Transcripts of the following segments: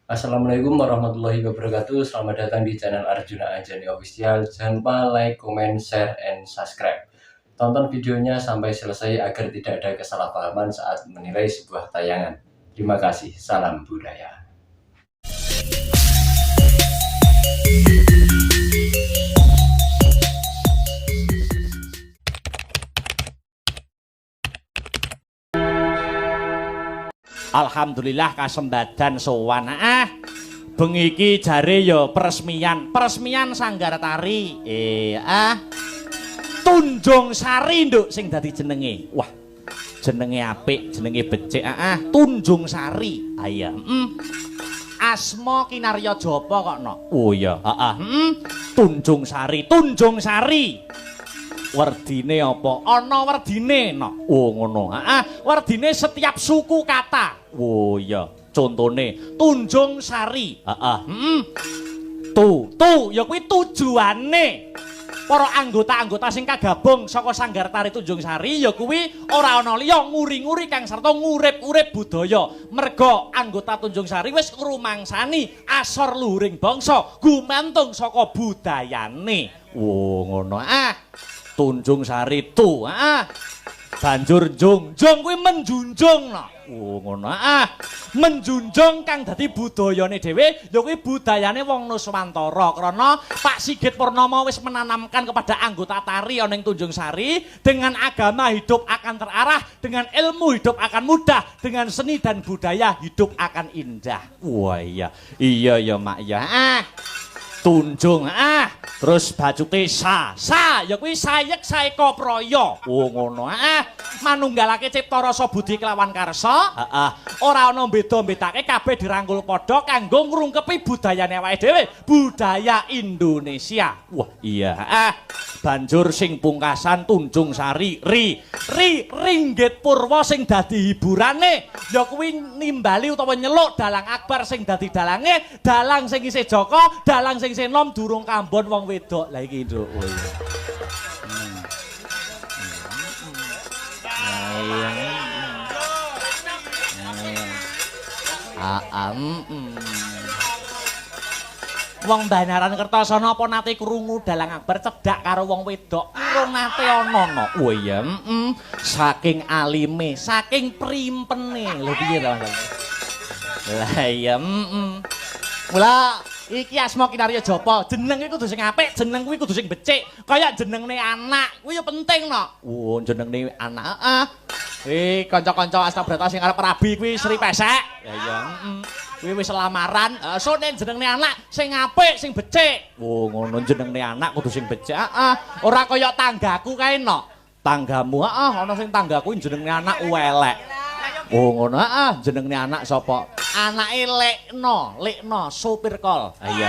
Assalamualaikum warahmatullahi wabarakatuh. Selamat datang di channel Arjuna Anjani Official. Jangan lupa like, comment, share, and subscribe. Tonton videonya sampai selesai agar tidak ada kesalahpahaman saat menilai sebuah tayangan. Terima kasih. Salam budaya. Alhamdulillah kasembadan sowan. Ah, bengi iki jare ya peresmian, peresmian sanggar tari. Tunjung Sari, Nduk, sing dadi jenenge. Wah, jenenge apik, jenenge becik. Ah, Tunjung Sari. Ah iya. Asma Kinarya Japa kok no. Oh iya, heeh. Tunjung Sari, Tunjung Sari. Werdine apa? Ana werdine no. Oh ngono. Heeh, werdine setiap suku kata. Oh iya, contone Tunjung Sari. Heeh. Tu, tu ya kuwi tujuane. Para anggota-anggota sing kagabung saka Sanggar Tari Tunjung Sari ya kuwi ora ana liya nguri-nguri kang sarta ngurip-urip budaya. Merga anggota Tunjung Sari wis ngrumangsani asor luhuring bangsa gumantung saka budayane. Oh ngono. Ah. Tunjung Sari tu, ah. Banjur jung, jung kuwi menjunjung no. Oh ngono. Ah. Menjunjung kang dadi budayane dhewe ya kuwi budayane wong Nuswantara. Krana Pak Sigit Purnomo wis menanamkan kepada anggota tari ana ing Tunjung Sari, dengan agama hidup akan terarah, dengan ilmu hidup akan mudah, dengan seni dan budaya hidup akan indah. Wah iya. Iya ya Mak ya. Ah. Tunjung, ah, terus bacute sa, sa ya kuwi sayek saeka praya. Oh ngono, ah, manunggalake cipta rasa budi kelawan karsa, heeh, ora ana beda-bedake kabeh dirangkul padha kanggo ngrungkepi budayane awake dhewe, budaya Indonesia. Wah iya, ah, banjur sing pungkasan Tunjung Sari, ri, ri ringgit purwa sing dadi hiburane, ya kuwi nimbali utawa nyeluk dalang akbar sing dadi dalange, dalang sing isih jaka, dalang sing nom durung kambon wong wedok. Lah iki, Nduk. Oh iya. Wong Banaran Kertasana apa nate krungu dalang akbar cedhak karo wong wedok? Urung nate ana no. Oh iya, Saking alime, saking primpene. Lho piye ta, Mas? Lah iya, Mula iki asma Kinarya Japa, jeneng iki kudu sing apik, jeneng kuwi kudu sing becik. Kaya jenengne anak, kuwi ya penting no. Oh, jenengne anak, heeh. Kuwi kanca-kanca Astabrata sing arep rabi kuwi Sri Pesek. Ya iya, Kuwi wis lamaran, so nek jenengne anak sing apik, sing becik. Oh, ngono jenengne anak kudu sing becik, heeh. Ora kaya tanggaku kae no. Tanggamu, heeh, ana sing tanggaku jenengne anak elek. Oh ngono, heeh, jenengne anak sapa? Anake Lekno, Lekno sopir kol. Ha iya.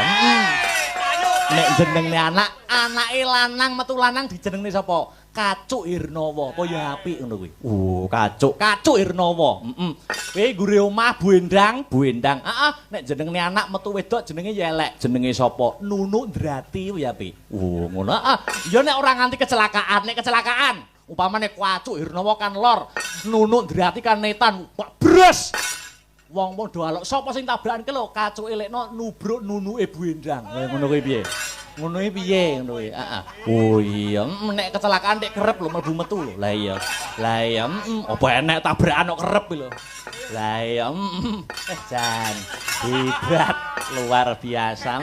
Nek jenengne anak, anake lanang metu lanang dijenengne sapa? Kacuk Hirnawa. Apa ya apik ngono kuwi? Oh, Kacuk, Kacuk Hirnawa. Heeh. Kuwi nggure omah Bu Endang, Bu Endang. Heeh, nek jenengne anak metu wedok jenenge ya elek. Jenenge sapa? Nunuk Ndrati kuwi apik. Oh, ngono, heeh. Ya nek ora nganti kecelakaan, nek kecelakaan upamane Kacuk Hirnawa kan lor, Nunuk Ndrati kan netan, bres. Wong padha alok, sapa sing tabrakan ki lho, Kacuke Lekno nubruk nunuke Bu Endang. Ngono kuwi piye? Ngono kuwi piye ngono kuwi? Heeh. Oh iya, nek kecelakaan nek kerep lho mlebu metu lho. Lah iya. Lah iya, apa enek tabrakan kok kerep lho. Lah iya, jan hebat luar biasa.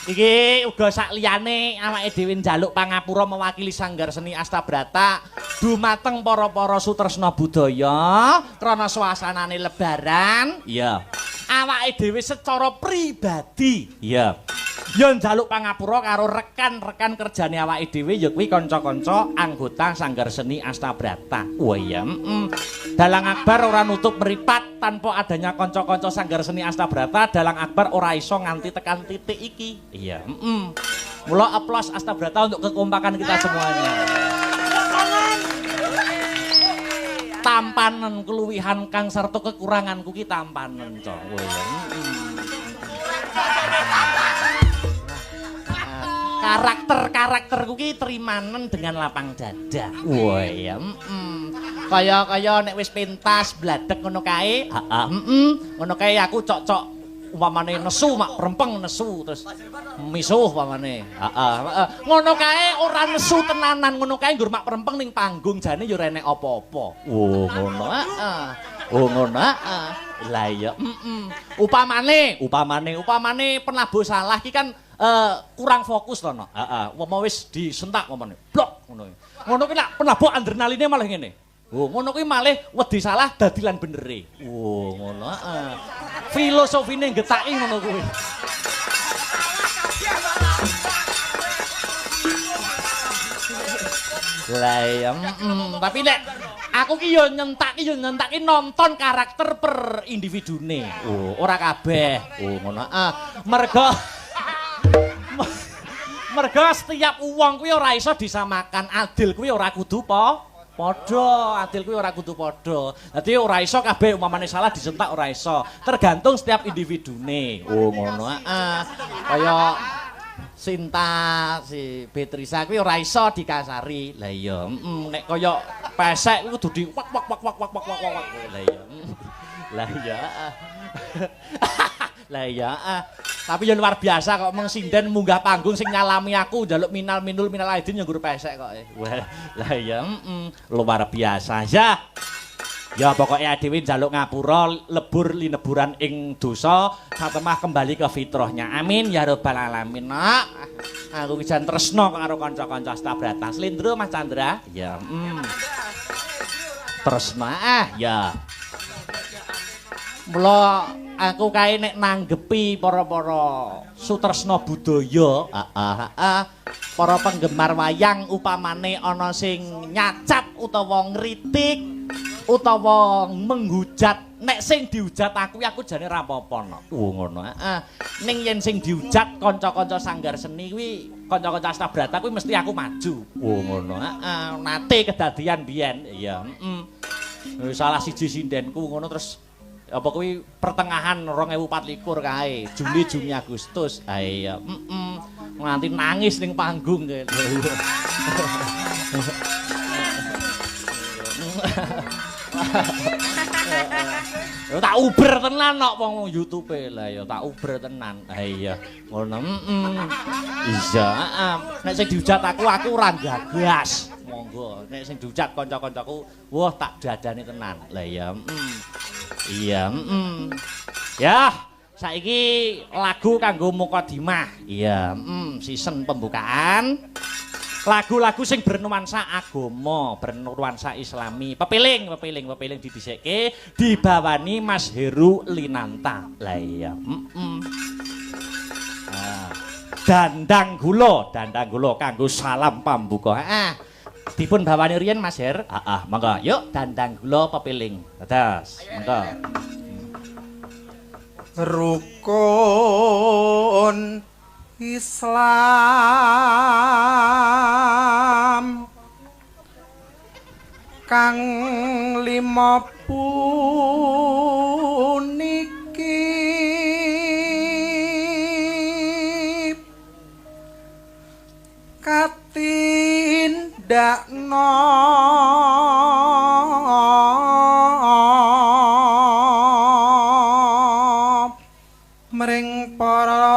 Iki uga sak liyane awake dhewe njaluk pangapura mewakili Sanggar Seni Astabrata dumateng para-para sutresna budaya krana suasanane lebaran. Iya. Awake dhewe secara pribadi. Iya. Ya njaluk pangapura karo rekan-rekan kerjane awake dhewe ya kuwi kanca-kanca anggota Sanggar Seni Astabrata. Oh iya, Dalang akbar ora nutup meripat tanpa adanya kanca-kanca Sanggar Seni Astabrata, dalang akbar ora iso nganti tekan titik iki. Iya, Mula aplaus Astabrata untuk kekompakan kita semuanya. Tampanen keluwihan kang sarta kekuranganku ki tampanen, Cok. Oh iya. Karakter-karakterku ki terimanen dengan lapang dada. Wah iya, Kaya-kaya nek wis pentas bladek ngono kae, heeh, ngono kae aku cocok umpamane nesu mak prempeng nesu terus misuh umpamane. Heeh, ngono kae ora nesu tenanan, ngono kae nggur mak prempeng ning panggung jane ya ora enek apa-apa. Oh, ngono heeh. Oh, ngono heeh. Lah iya, Upamane, upamane penabuh salah ki kan kurang fokus to no. Heeh, umpama wis disentak umpamane, blok ngono. Ngono ki nek penabuh adrenaline malah ngene. Oh, ngono kuwi malih wedi salah dadi lan benere. Oh, ngono heeh. Filosofine getaki ngono kuwi. Lah iya, tapi nek aku ki yo nyentak ki nonton karakter per individune. Oh, ora kabeh. Oh, ngono heeh. Mergo setiap wong kuwi ora iso disamakan. Adil kuwi ora kudu padha, adil kuwi ora kudu padha. Dadi ora iso kabeh umpamane salah disentak ora iso. Tergantung setiap individune. Oh, ngono heeh. Kaya Sinta si Betrisa kuwi ora iso dikasari. Lah iya, nek kaya pesek kuwi kudu di wak wak wak wak wak wak wak wak. Lah iya. Lah iya. Lah iya. Tapi ya luar biasa kok meng sinden munggah panggung sing nyalami aku njaluk minal minul minal aidin ya nggur pesek kok. Wah, lah iya, luar biasa ya. Ya pokoknya dhewe njaluk ngapura lebur lineburan ing dosa satemah kembali ke fitrahnya. Amin ya rabbal alamin. Nak, aku ki jan tresno karo kanca-kanca Astabrata. Slendro Mas Chandra. Ya, Tresno ah ya. Mula aku kae nek nanggepi para-para sutresna budaya, heeh, para penggemar wayang upamane ana sing nyacat utawa ngritik utawa menghujat, nek sing dihujat aku jane ra apa-apa no. Oh ngono, heeh. Ning yen sing dihujat kanca-kanca sanggar seni kuwi, kanca-kanca Astabrata kuwi mesti aku maju. Oh ngono, heeh. Nate kedadian biyen, iya, Salah siji sindenku ngono terus apa kuwi pertengahan 2024 kae, Juli, Juni, Agustus. Ha iya, nganti nangis ning panggung kae. Tak uber tenan kok wong YouTube lah ya, tak uber tenan. Ha iya, ngono. Iya, heeh. Nek sing dihujat aku ora gagas. Monggo, nek sing dihujat kanca-kancaku, wah tak dadane tenan. Lah iya, Iya, Ya, saiki lagu kanggo mukadimah. Iya, season pembukaan. Lagu-lagu sing bernuansa agama, bernuansa Islami. Pepiling didhisikke dibawani Mas Heru Linanta. Lah iya, Dandang gula kanggo salam pambuka. Heeh. Dipun bawani riyen Mas Her. Heeh, monggo. Yuk dandang gula pepiling. Dados, monggo. Rukun Islam kang lima puniki katindakno mring para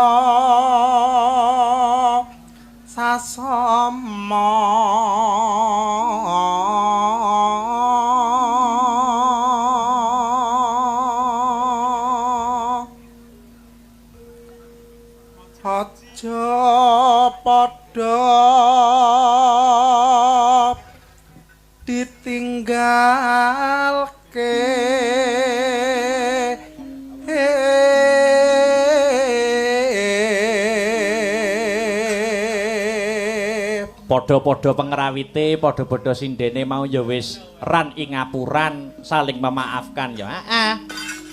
sasama aja padha ditinggalke Padha-padha pengrawite, padha-padha sindene mau ya wis ran ing ngapuran saling memaafkan ya. Heeh.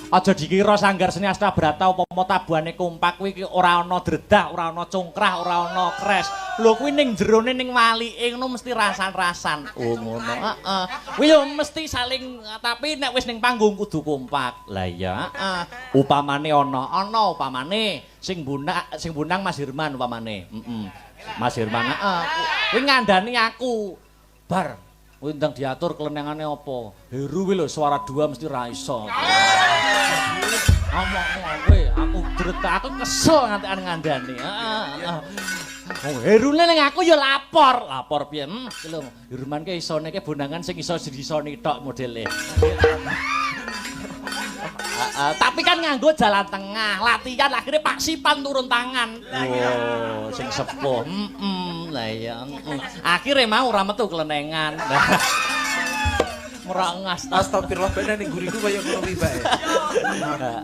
Aja dikira sanggar seni Astabrata upama tabuhane kompak kuwi ora ana dredah, ora ana congkrah, ora ana kres. Lho kuwi ning jerone ning walike ngono mesti rasan-rasan. Oh ngono. Heeh. Kuwi ya mesti saling, tapi nek wis ning panggung kudu kompak. Lah iya, heeh. Upamane ana upamane sing bunang Mas Herman upamane. Heeh. Mas Herman, heeh. Kuwi ngandani aku. Bar. Kuwi ndang diatur kelenengane apa. Heru kuwi lho suara dua mesti ra iso. Ngomong kowe, aku dret, aku kesel ngantekan ngandani. Heeh. Wong Herune ning aku ya lapor. Lapor piye? Iki lho, Herman ke isone ke bonangan sing iso disoni tok modele. Tapi kan nganggo jalan tengah, latihan akhirnya Pak Sipan turun tangan. Oh, sing sepuh. Lah iya. Akhire mau ora metu kelenengan. Merangas. Astagfirullah, ben ning nguriku kaya ngono kuwi, Pak.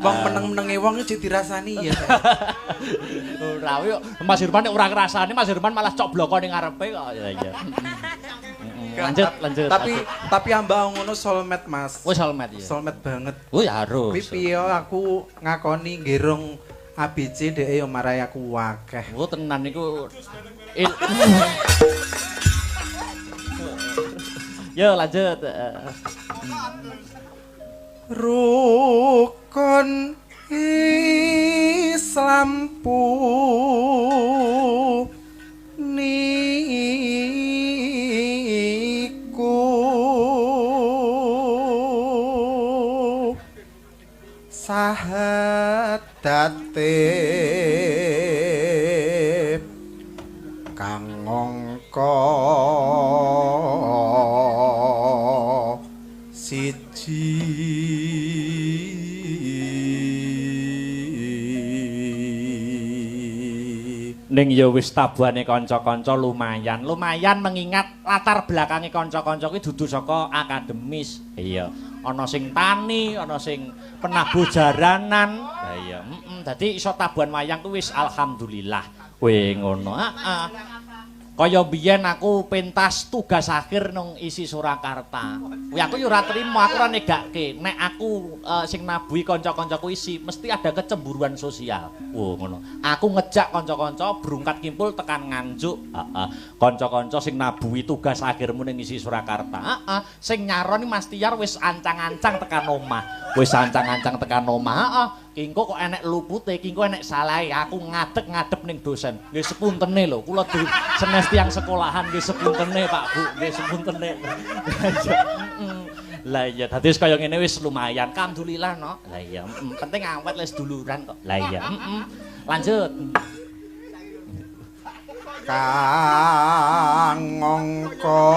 Wong meneng-menenge wong iki dirasani ya. Ora yo Mas Irfan nek ora ngrasani, Mas Irfan malah cok bloko ning ngarepe kok. Ya iya. Lanjut, lanjut. Tapi ambak ngono soulmate, Mas. Oh, soulmate ya. Soulmate banget. Oh, ya harus. Kuwi piye aku ngakoni ngerong ABC dhek yo marai aku akeh. Oh, tenan niku. Yo lanjut. Rukun Islam niku sahadate kang angka siji. Ning ya wis tabuhane kanca-kanca lumayan. Lumayan mengingat latar belakange kanca-kanca kuwi dudu saka akademis. Iya, ana sing tani, ana sing penabuh jaranan. Lah iya, dadi iso tabuhan wayang kuwi wis alhamdulillah. Kowe ngono. Heeh. Kaya biyen aku pentas tugas akhir nang isi Surakarta. Kuwi aku yo ora trimo, aku ora negake. Nek aku sing nabuhi kanca-kancaku isi, mesti ada kecemburuan sosial. Wo ngono. Aku ngejak kanca-kanca brungkat kimpul tekan Nganjuk. Heeh. Kanca-kanca sing nabuhi tugas akhirmu ning isi Surakarta. Heeh. Sing nyaroni Mas Tiar wis ancang-ancang tekan omah. Wis ancang-ancang tekan omah. Heeh. Kingko kok enek lupute, kingko enek salahe, aku ngadeg-ngadep ning dosen. Nggih sepuntene lho, kula senes tiyang sekolahan nggih sepuntene Pak Bu, nggih sepuntene. Lah iya, dadi wis kaya ngene wis lumayan. Alhamdulillah no. Lah iya, penting awet les duluran kok. Lah iya, Lanjut. Kang angka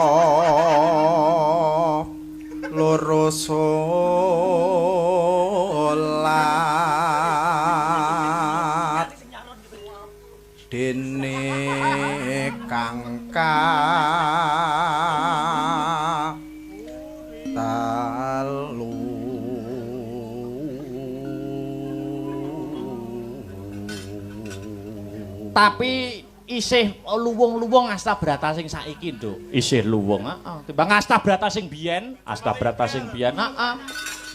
loro salat dene kang telu. Tapi isih luwung-luwung Astabrata sing saiki, Nduk. Isih luwung, heeh. Timbang Astabrata sing biyen, Astabrata sing biyen, heeh.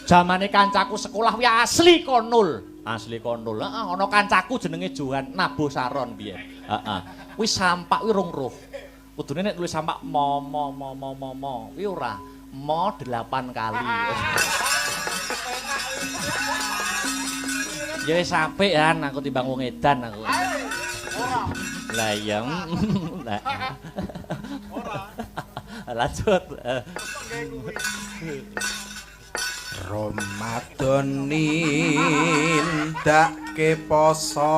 Jamane kancaku sekolah kuwi asli konul. Asli konul, heeh. Ana kancaku jenenge Johan nabuh saron biyen. Heeh. Kuwi sampak kuwi rong roh. Kudune nek nulis sampak mo mo mo mo mo mo, kuwi ora. Mo 8 kali. Ya wis apik han aku timbang wong edan aku. Lah iya. Lah. Ora. Lanjut. Ramadan nindake poso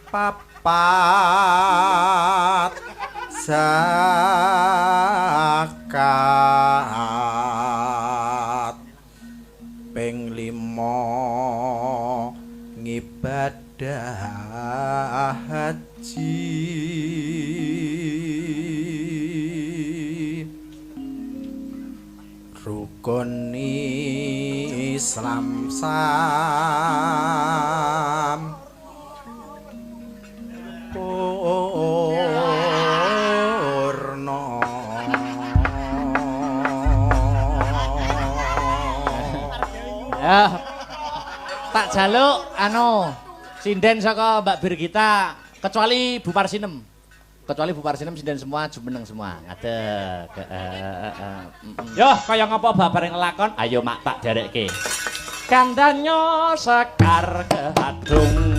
papat zakat ping 5 ngibadah haji. Rukun Islam sam purna. Ya. Tak jaluk anu sinden saka Mbak Birgita kecuali Bu Parsinem. Kecuali Bu Parsinem sinden semua jumeneng semua. Ngadeg. Yo kaya ngapa babar ngelakon? Ayo mak tak derekke. Kandanyo sekar kehadung.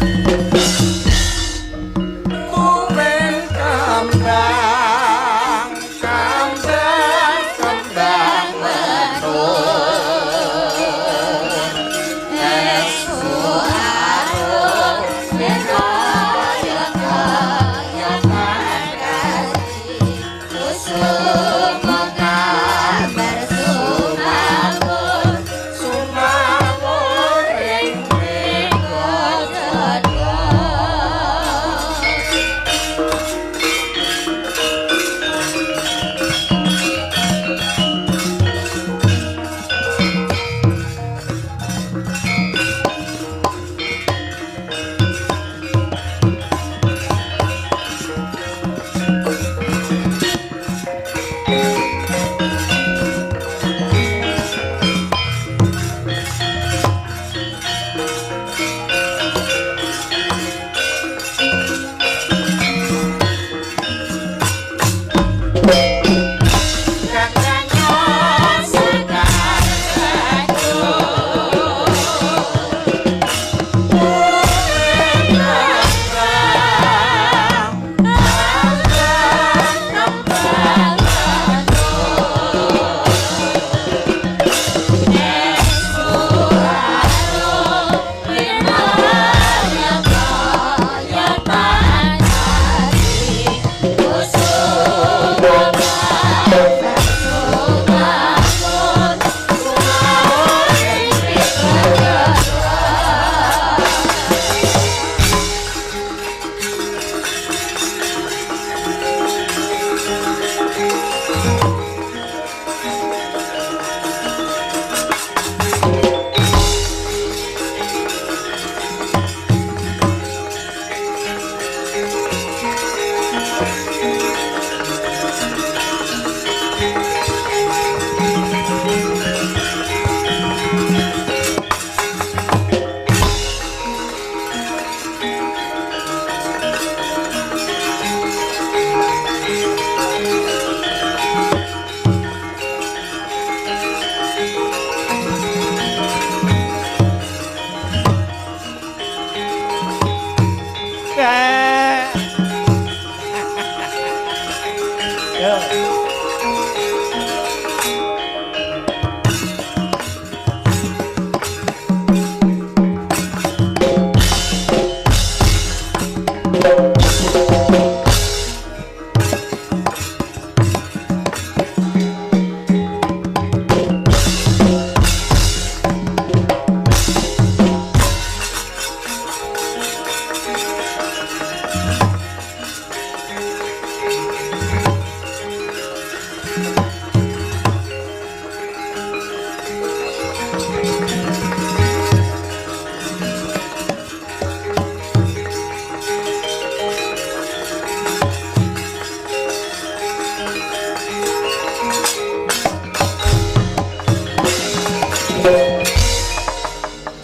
Tumen ka Kembang kembang kembang menur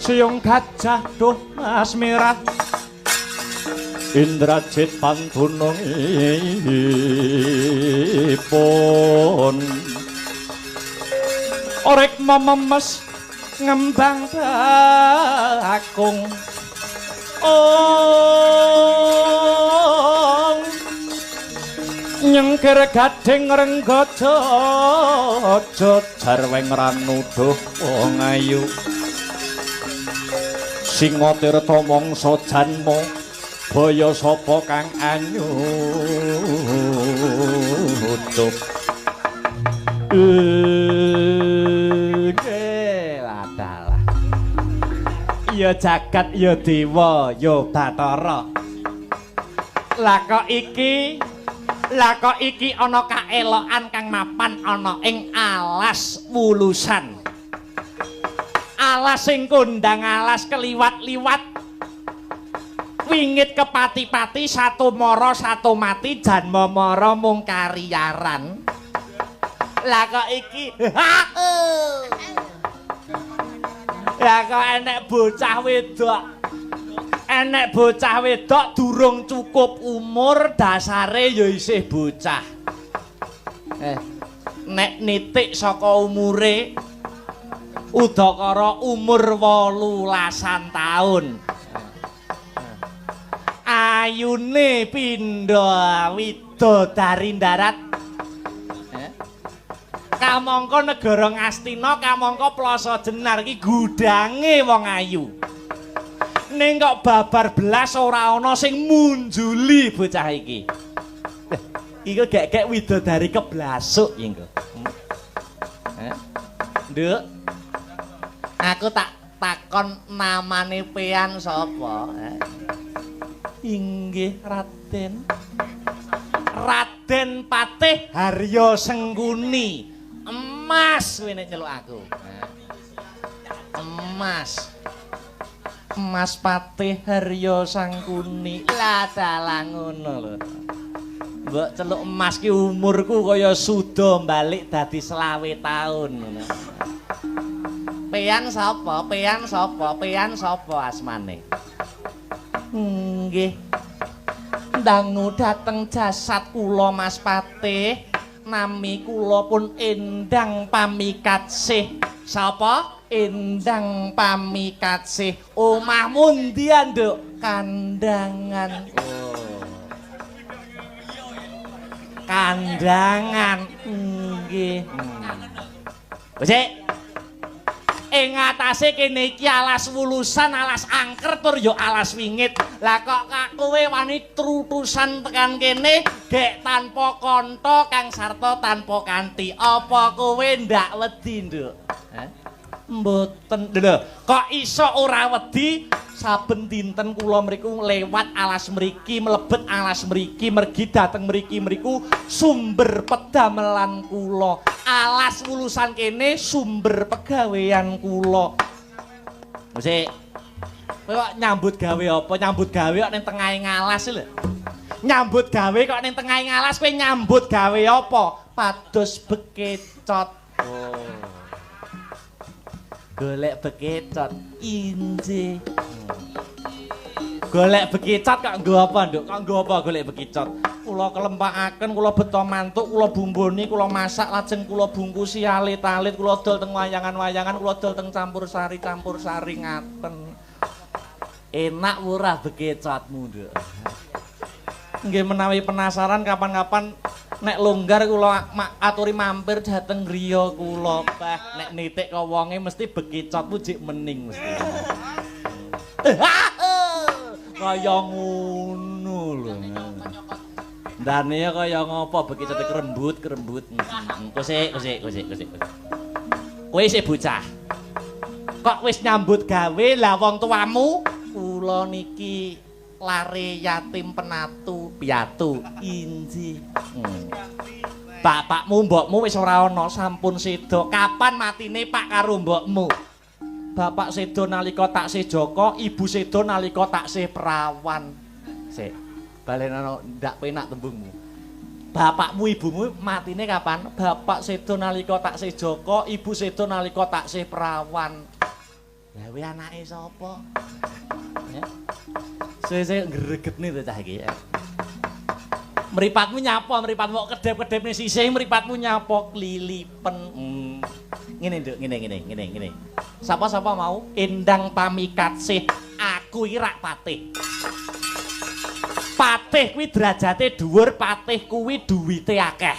Siung gajah duh mas merah Indrajit pantunungipun Orek mememes ngembang bakung ong nyengkir gading renggaja jarweng ranuduh wong ayu Singa tirta mangsa janma baya sapa kang anyucup ladalah ya jagat ya dewa ya bathara. Lah kok iki ana kaelokan kang mapan ana ing alas wulusan. Alas sing kondang alas keliwat-liwat wingit kepati-pati satu mara satu mati janma mara mung kariyaran. Lah kok iki lah kok enek bocah wedok, enek bocah wedok durung cukup umur dasare ya isih bocah. Nek nitik saka umure udakara umur 18 taun. Ayune pindha wit Widodari darat. Kamangka negara Ngastina, kamangka Plaza Jenar iki gudange wong ayu. Ning kok babar belas ora ana sing munjuli bocah iki. Iku gek-gek widodari keblasuk iki engko. Nduk. Aku tak takon namane pean sapa? Inggih, Raden. Raden Patih Harya Sengkuni. Emas kowe nek nyeluk aku. Emas. Mas Patih Harya Sangkuni. Lah dalah ngono lho. Mbok celuk emas ki umurku kaya suda balik dadi 25 taun ngono. Pean sapa? Pean sapa? Pean sapa asmane? Nggih. Ndangu dateng jasad kula Mas Patih. Nami kula pun Endang Pamikatsih. Sapa? Endang Pamikatsih. Omahmu ndi, Nduk? Kandangan. Oh. Kandangan. Nggih. Becik. Ing atase kene iki alas wulusan, alas angker tur ya alas wingit. Lah kok kowe wani trutusan tekan kene gek tanpa kantha kang sarta tanpa kanthi. Apa kowe ndak wedi, Nduk? Heh? Mboten. Lho, kok iso ora wedi? Saben dinten kula mriku lewat alas mriki, mlebet alas mriki, mergi dateng mriki mriku sumber pedamelan kula. Alas wulusan kene sumber pegawean kula. Sik. Kowe kok nyambut gawe apa? Nyambut gawe kok ning tengahe ngalas lho. Nyambut gawe kok ning tengahe ngalas kowe nyambut gawe apa? Pados bekecot. Oh. Golek bekecot injih. Golek bekecot kok nggo apa, Nduk? Kok nggo apa golek bekecot? Kula kelempakaken, kula beto mantuk, kula bumboni, kula masak lajeng kula bungkusi alit-alit, kula dol teng wayangan-wayangan, kula dol teng campur sari ngaten. Enak ora bekecotmu, Nduk? Nggih menawi penasaran kapan-kapan nek longgar kula aturi mampir dhateng griya kula. Bah, nek nitik ka wonge mesti bekecotmu jek mening mesti. Kaya ngono lho. Ndane kaya ngopo bekecote kerembut-kerembut. Kosik, kosik, kosik, kosik. Kowe isih bocah. Kok wis nyambut gawe lah wong tuamu? Kula niki lare yatim penatu piatu inji. Bapakmu mbokmu wis ora ana, sampun seda. Kapan matine Pak karo mbokmu? Bapak seda nalika taksih jaka, ibu seda nalika taksih perawan. Sik, balenono ndak penak tembungmu. Bapakmu ibumu matine kapan? Bapak seda nalika taksih jaka, ibu seda nalika taksih perawan. Lah kowe anake sapa? Ya. Suwe-suwe ngregetne to cah iki. Mripatmu nyapa, mripatmu kok kedhep-kedhepne sisih, mripatmu nyapa klilipen. Ngene, Nduk, ngene ngene ngene ngene. Sapa-sapa mau? Endang Pamikatsih. Aku iki rak patih. Patih kuwi derajate dhuwur, patih kuwi duwite akeh.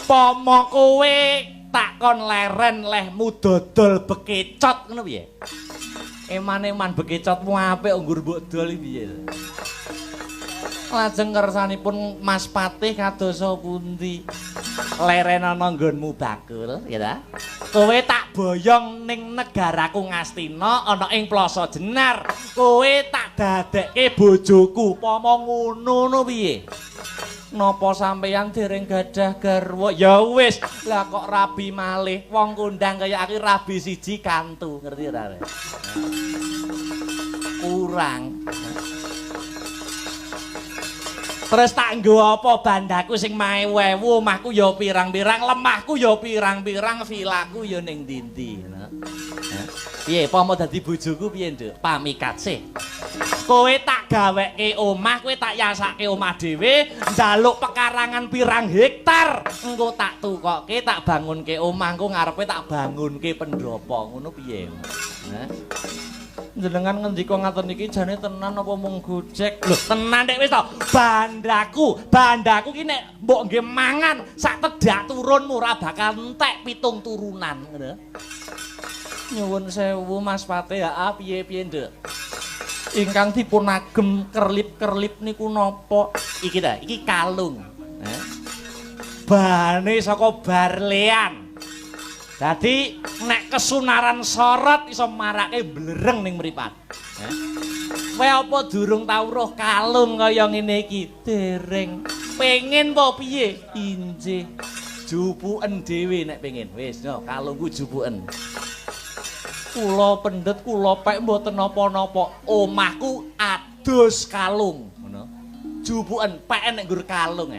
Pomo kowe tak kon leren lehmu dodol bekecot ngono piye? Eman-eman bekecotmu apik nggur mbok dol piye? Lajeng kersanipun Mas Patih kadosa pundi? Leren ana nggonmu bakul, ya ta? Kowe tak boyong ning negaraku Ngastina ana ing Plaza Jenar. Kowe tak dadekke bojoku. Pomo ngono no piye? Napa sampeyan dereng gadah garwa? Ya wis, lah kok rabi malih. Wong kondang kaya aku rabi siji kantu, ngerti ora? Kurang. Terus tak nggo apa bandaku sing maewu-ewu, omahku ya pirang-pirang, lemahku ya pirang-pirang, vilaku ya ning ndi-ndi. Piye, pomo dadi bojoku piye, Nduk? Pamikatsih. Kowe tak gawekke omah, kowe tak yasake omah dhewe, njaluk pekarangan pirang hektar. Engko tak tukokke, tak bangunke omah, engko ngarepe tak bangunke pendopo. Ngono piye? Hah? Jenengan ngendika ngaten iki jane tenan apa mung gojek? Lho, tenan nek wis to. Bandaku ki nek mbok nggih mangan sak tedak turunmu ora bakal entek 7 turunan ngono. Nyuwun sewu Mas Patih, ya piye-piye nduk? Ingkang dipun agem kerlip-kerlip niku napa? Iki ta, iki kalung. Bahane saka barlean. Dadi nek kesunaran sorot iso marake blereng ning mripat. Kowe apa durung tau roh kalung kaya ngene iki? Dereng. Pengen apa piye? Injih. Jupuken dhewe nek pengen. Wis, yo kalungku jupuken. Kula pendet kula pek mboten napa-napa. Omahku adus kalung, ngono. Jupuken pek nek nggur kalung.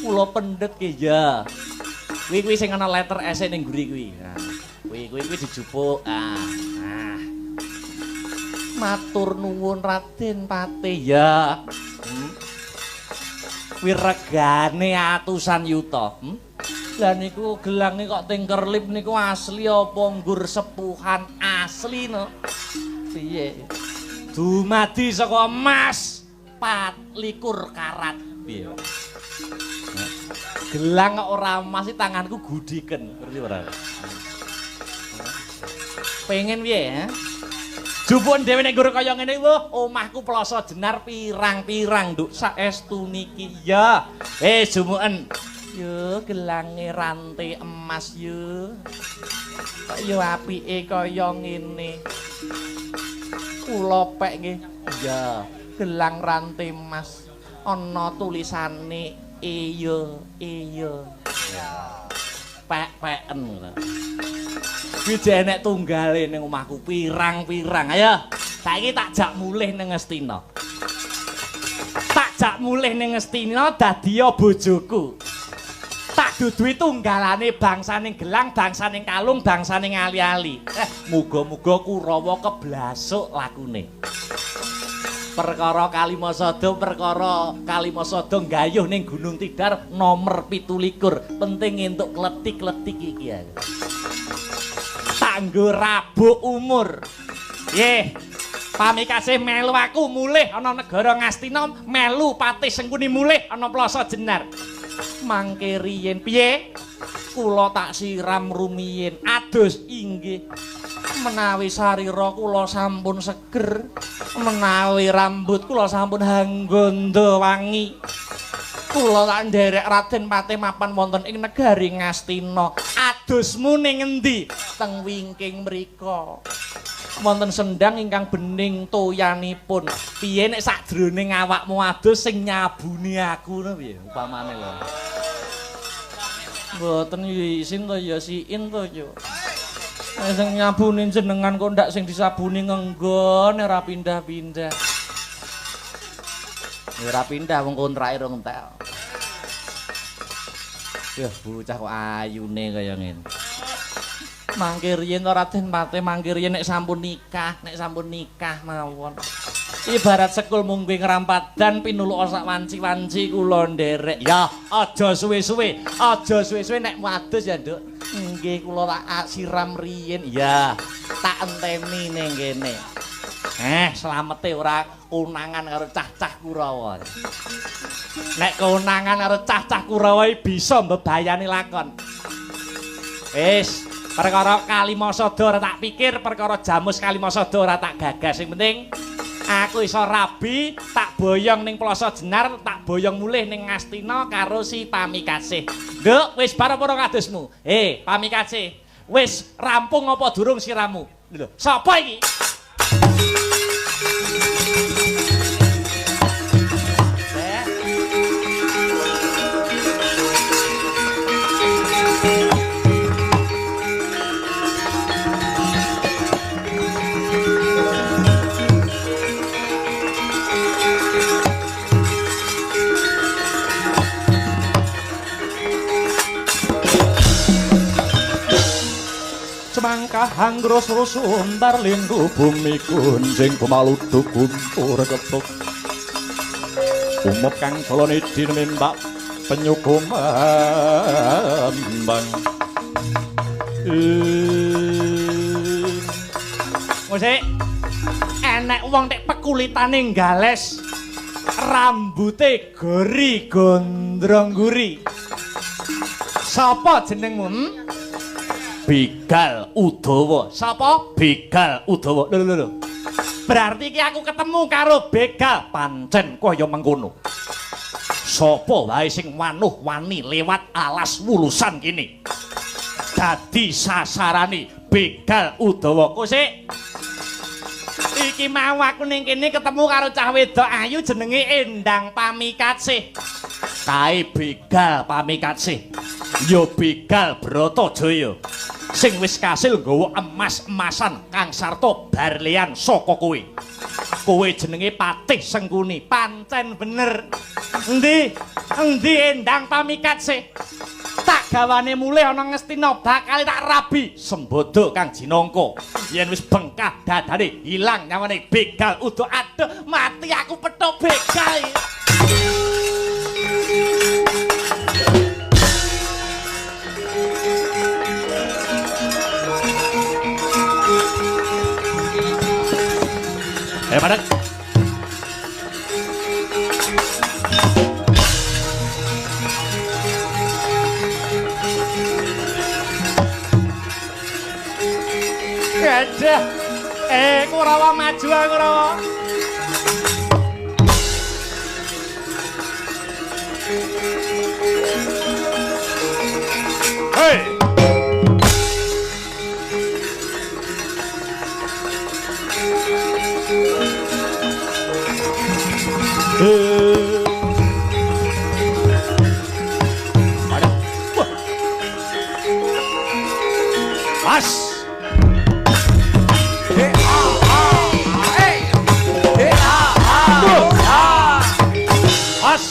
Kula pendet ki ya. Kuwi kuwi sing ana letter S ning mburi kuwi. Nah, kuwi dijupuk. Ah. Nah. Matur nuwun Raden Patih ya. Kuwi regane atusan yuta. Lah niku gelange kok ting kerlip niku asli apa nggur sepuhan asli no? Piye? Dumadi saka emas 24 karat. Piye? Gelang kok ora emas iki tanganku gudiken, ngerti ora? Pengen piye, ha? Jupuken dhewe nek nggur kaya ngene wah, omahku Ploso Jenar pirang-pirang, Nduk, saestu niki. Ya. Jumuken. Yo gelange rante emas yo. Kok yo apike kaya ngene. Kula pek nggih. Ya, gelang rante emas ana tulisane iyo iyo. Pek-peken ngono. Kuwi jek enek tunggale ning omahku pirang-pirang. Ayo, saiki tak jak mulih ning Ngastina. Tak jak mulih ning Ngastina dadi bojoku. Tak duduhi tunggalane bangsane gelang, bangsane kalung, bangsane ali-ali. Muga-muga Kurawa keblasuk lakune. Perkara Kalimasada, perkara Kalimasada nggayuh ning Gunung Tidar nomor 27. Penting entuk kletik-kletik iki ya. Tanggo rabuk umur. Nggih. Pamikasih melu aku mulih ana negara Ngastina, melu Patih Sengkuni mulih ana Ploso Jenar. Mangke riyen piye? Kula tak siram rumiyin. Adus inggih. Menawi sarira kula sampun seger, menawi rambut kula sampun hanggondo wangi. Kula tak nderek Raden Patih mapan wonten ing negari Ngastina. Adusmu ning endi? Teng wingking mriko. Wonten sendang ingkang bening toyanipun. Piye nek sakjroning awakmu adus sing nyabuni aku ngono piye upamane lho. Mboten isin to ya siin to yo. Nek sing nyabuni jenengan kok ndak sing disabuni ngenggon ora pindah-pindah. Ya ora pindah wong kontrake rong entek. Yah bocah kok ayune kaya ngene. Mangke riyen to Raden Patih, mangke riyen nek sampun nikah mawon. Ibarat sekul mungguh ngrampadan pinuluk sak wanci-wanci kula nderek. Ya, aja suwe-suwe, aja suwe-suwe nek wadus ya, Nduk. Nggih, kula tak siram riyen. Ya, tak enteni ning kene. Slamete ora konangan karo cah-cah Kurawa. Nek konangan karo cah-cah Kurawa bisa mbebayani lakon. Wis, perkara Kalimasada ora tak pikir, perkara Jamus Kalimasada ora tak gagas. Sing penting aku iso rabi, tak boyong ning Ploso Jenar, tak boyong mulih ning Ngastina karo si Pamikasih. Nduk, wis bar apa ora kadusmu? Pamikasih, wis rampung apa durung siramu? Lho, sapa iki? Semangkah anggrus rusundar linggu bumi kunjing kumaludu guntur ketuk umup kang koloni dinembak penyukumambang. Musik. Enek wong nek pekulitane nggales, rambute gori gondrong guri. Sapa jenengmu? Hmm? Begal Udawa. Sapa? Begal Udawa. Lho lho lho. Berarti iki aku ketemu karo begal pancen kaya mengkono. Sapa wae sing wanuh wani lewat alas wulusan kene dadi sasarane begal Udawa. Kosik iki mau aku ning kene ketemu karo cah wedok ayu jenenge Endang Pamikatsih. Kae begal Pamikatsih ya begal Bratajaya sing wis kasil nggawa emas-emasan kang sarta barlean saka kowe. Kowe jenenge Patih Sengkuni. Pancen bener. Endi? Endi Endang Pamikatsih? Tak gawane mulih ana Ngastina bakal tak rabi sembodo kang jinangka. Yen wis bengkah dadane ilang nyawane begal udo aduh mati aku petuk begal. Padek. Gajah. Kurawa maju Kurawa. Hei. Mas. Mas.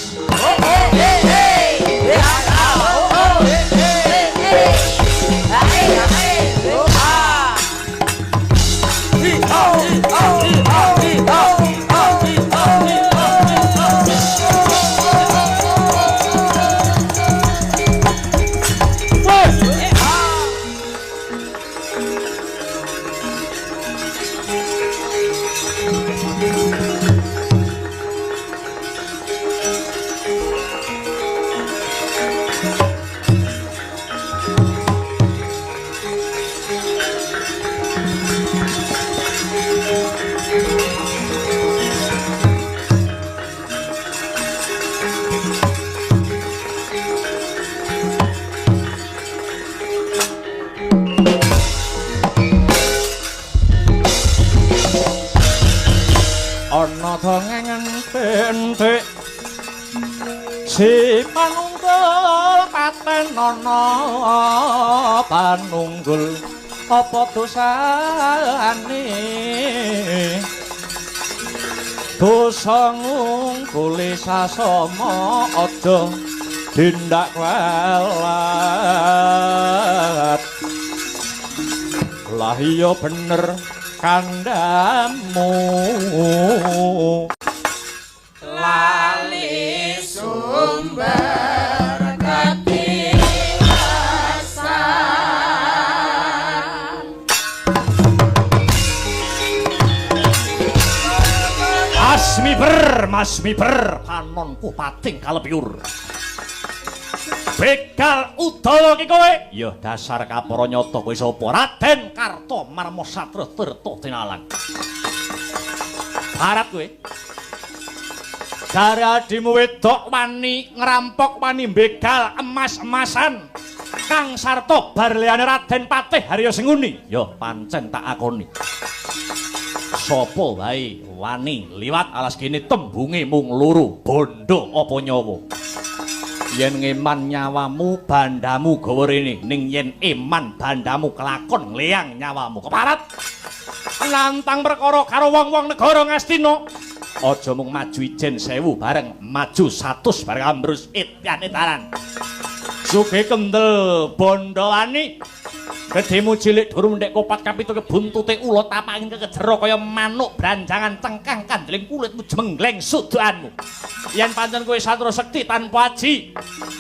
Ana dongengen entik si panunggul paten ana panunggul apa dosane dosa ngunggule sasama aja tindak kualat. Lah iya bener kandhamu lali sumber katiwasan. Asmiber, masmiber, panonku pating kalepiur. Begal Udawa ki kowe. Ya dasar kapara nyata kowe sapa? Raden Karta Marma Satra Tirta Tinalang. Barat kowe. Jare adimu wedok wani ngrampok wani begal emas-emasan kang sarta barleane Raden Patih Harya Sengkuni. Ya pancen tak akoni. Sapa wae wani liwat alas kene tembunge mung loro, bondo apa nyawa. Yen ngeman nyawamu bandamu gawa rene, ning yen eman bandamu kelakon ngleyang nyawamu. Keparat nantang perkara karo wong-wong negara Ngastina. Aja mung maju ijen 1000 bareng maju 100 bareng ambrus etyan etaran. Sugih kendel bondo wani. Gedhemu cilik durung ndek kopat kapitu kebuntute ula tapaking kekejero kaya manuk branjangan cengkang kandeling kulitmu jemenggleng sudukanmu. Yen pancen kowe satria sekti tanpa aji,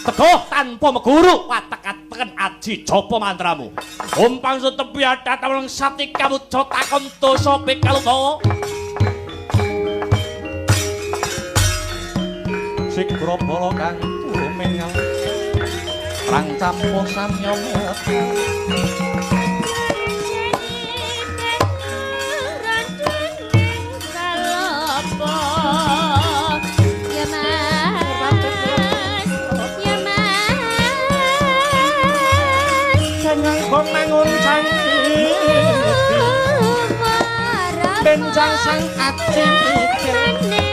teguh tanpa meguru, watek-ateken aji japa mantramu. Umpang setepi adat awang sati kamuja takon dosa begal utawa. Sigra bala kang tumingal rang campuh samya mekal. Benjang sang aji mikir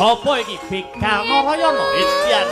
Sapa iki Begal Narayana Edian?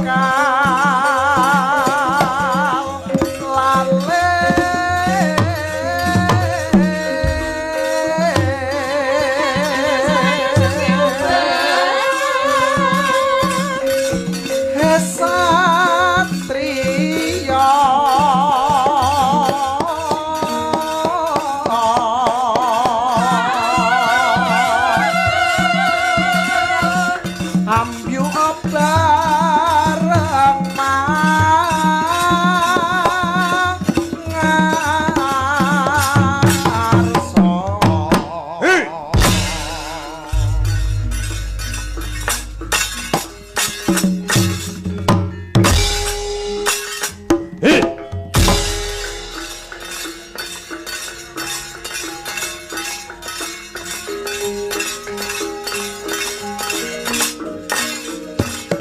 Bakal lale satriya ambyuk bareng mangarsa.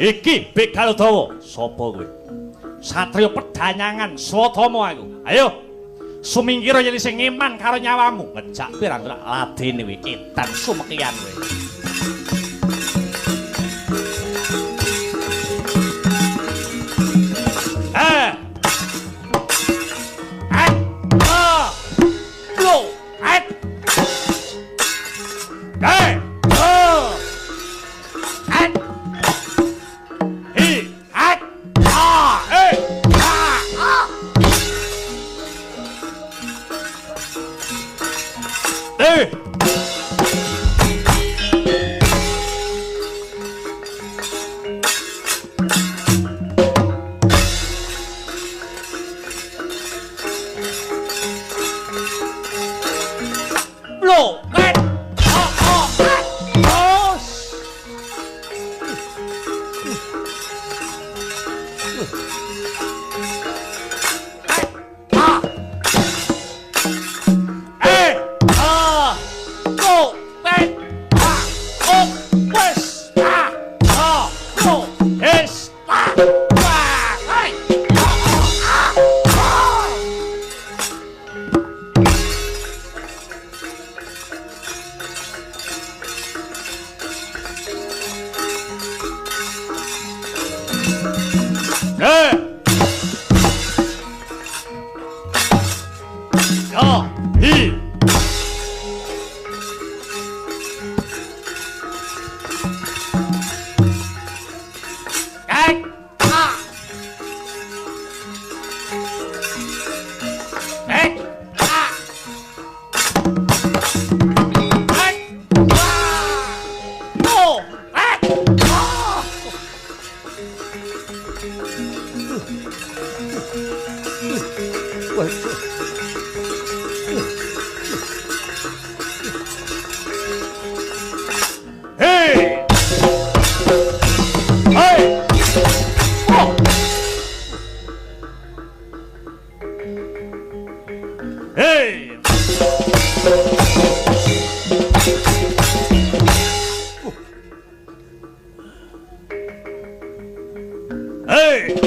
Iki Begal Dawa. Sapa kowe? Satriya Pedanyangan Swatama aku. Ayo. Sumingkira yen isih ngeman karo nyawamu. Ngejak pirang ladene kowe edan sumekian kowe. Eh. Eh. Ah. Lo. Eh. Eh. Ah. Eh. Hi. Hat. Ah. Eh. Ah. Ah. Eh. Lo. Eh. Ah. Ah. Ah. Oh. Eh, ah, go, eh, ah, oh, wes, ah, ah, go, es, ah, ah, hey, ah, ah, ah. Eh. Ya, hi. Ek, a. Ek, a. Ek, a. No, ek, a. Hey! Hey! Oh! Hey! Hey!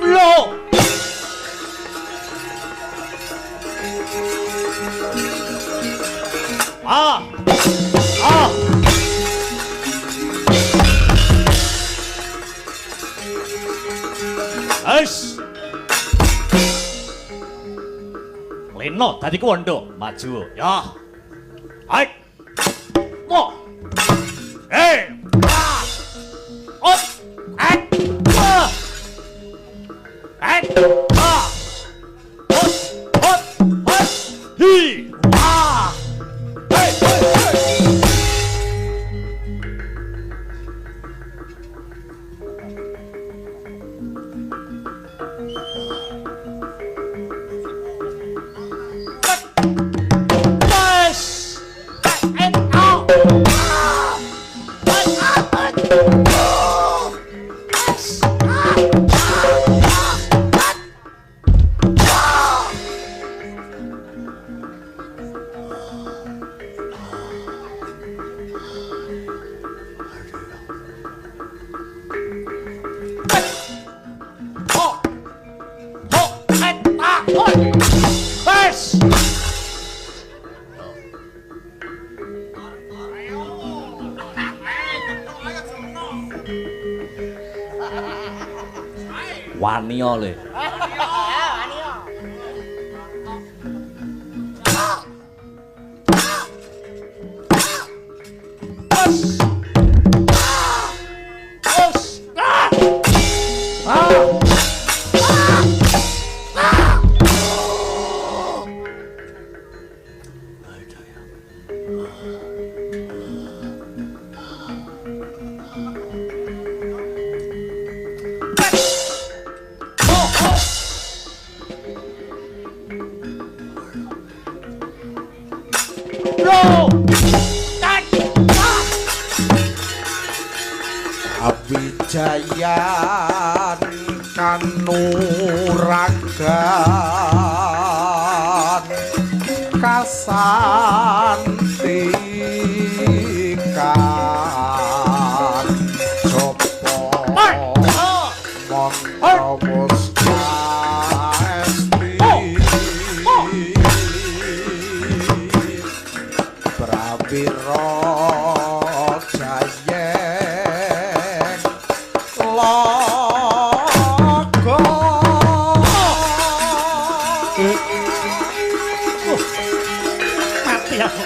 Lo! Ah! Ah! Es! Leno dadi kuwondo, maju. Ya. Hai. Mo. Eh. Ah. Op. Eh. Ah. Eh. Ah. Hop. Hop. Hop. Hi. Ah. Hey, hey, hey. Wes. Waniya le. Awijayan kanuragan kasantikan japa mantra musta esti prawira jayeng laga. Mati aku.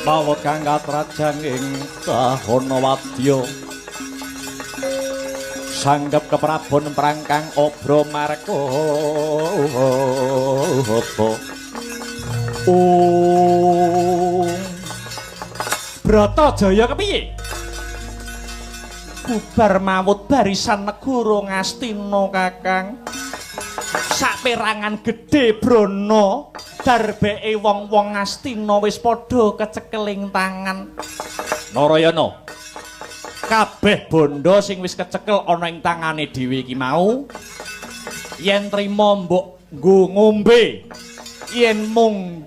Mawut kang katrajan ing kahana wadya sanggep keprabon prangkang obra markaba. Bratajaya kepiye? Bubar mawut barisan negara Ngastina, Kakang. Saperangan gedhe brana darbeke wong-wong Ngastina wis padha kecekeling tangan. Narayana, kabeh bondo sing wis kecekel ana ing tangane dhewe iki mau yen trima mbok nggo ngombe, yen mung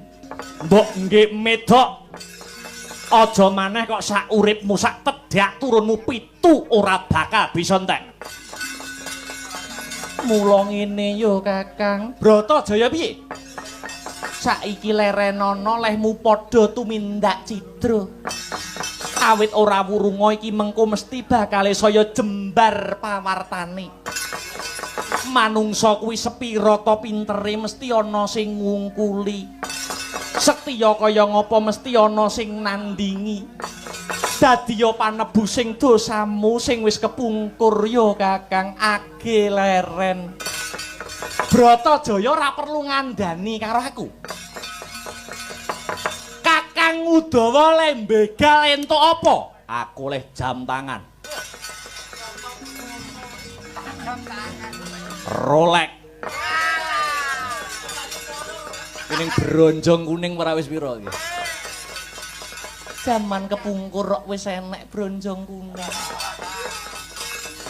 mbok nggih medhok, aja maneh kok sak uripmu sak tedhak turunmu pitu ora bakal bisa entek. Mula ngene yo, Kakang. Bratajaya piye? Saiki lerenana lehmu padha tumindak cidra. Awit ora wurunga iki mengko mesti bakale saya jembar pawartane. Manungsa kuwi sepira ta pintere mesti ana sing ngungkuli. Sektiya kaya ngapa mesti ana sing nandingi. Dadiya panebusing dosamu sing wis kepungkur ya, Kakang, age leren. Bratajaya ora perlu ngandani karo aku. Kakang Udawa le mbegal entuk apa? Aku leh jam tangan. Rolex. Kuning bronjong kuning ora wis pira iki? Jaman kepungkur kok wis enek bronjong kuning.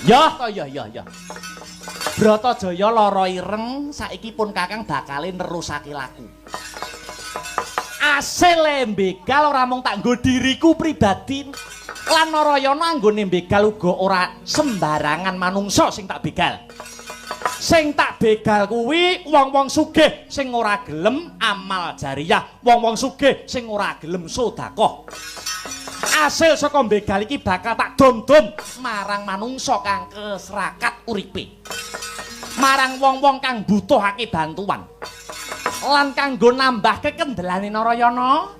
Ya, ya, ya, ya. Bratajaya lara ireng, saiki pun Kakang bakale nerusake laku. Asile mbegal ora mung tak nggo diriku pribadi lan Narayana anggone mbegal uga ora sembarangan manungsa sing tak begal. Sing tak begal kuwi wong-wong sugih sing ora gelem amal jariyah, wong-wong sugih sing ora gelem sedekah. Asil saka mbegal iki bakal tak dom-dom marang manungsa kang kesrakat uripe. Marang wong-wong kang butuhake bantuan. Lan kanggo nambah kekendelane Narayana,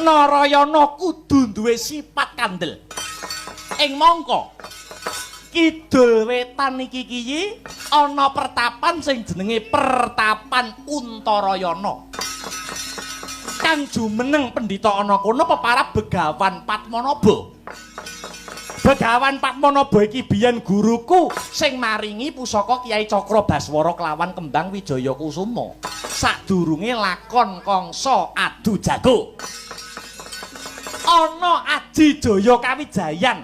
Narayana kudu duwe sifat kandel. Ing mangka kidul wetan iki kiyi ana pertapan sing jenenge Pertapan Untarayana. Kang jumeneng pendhita ana kono peparab Begawan Padmanaba. Begawan Padmanaba iki biyen guruku sing maringi pusaka Kyai Cakra Baswara kelawan Kembang Wijaya Kusuma. Sadurunge lakon Kangsa adu jago. Ana Aji Jaya Kawijayan.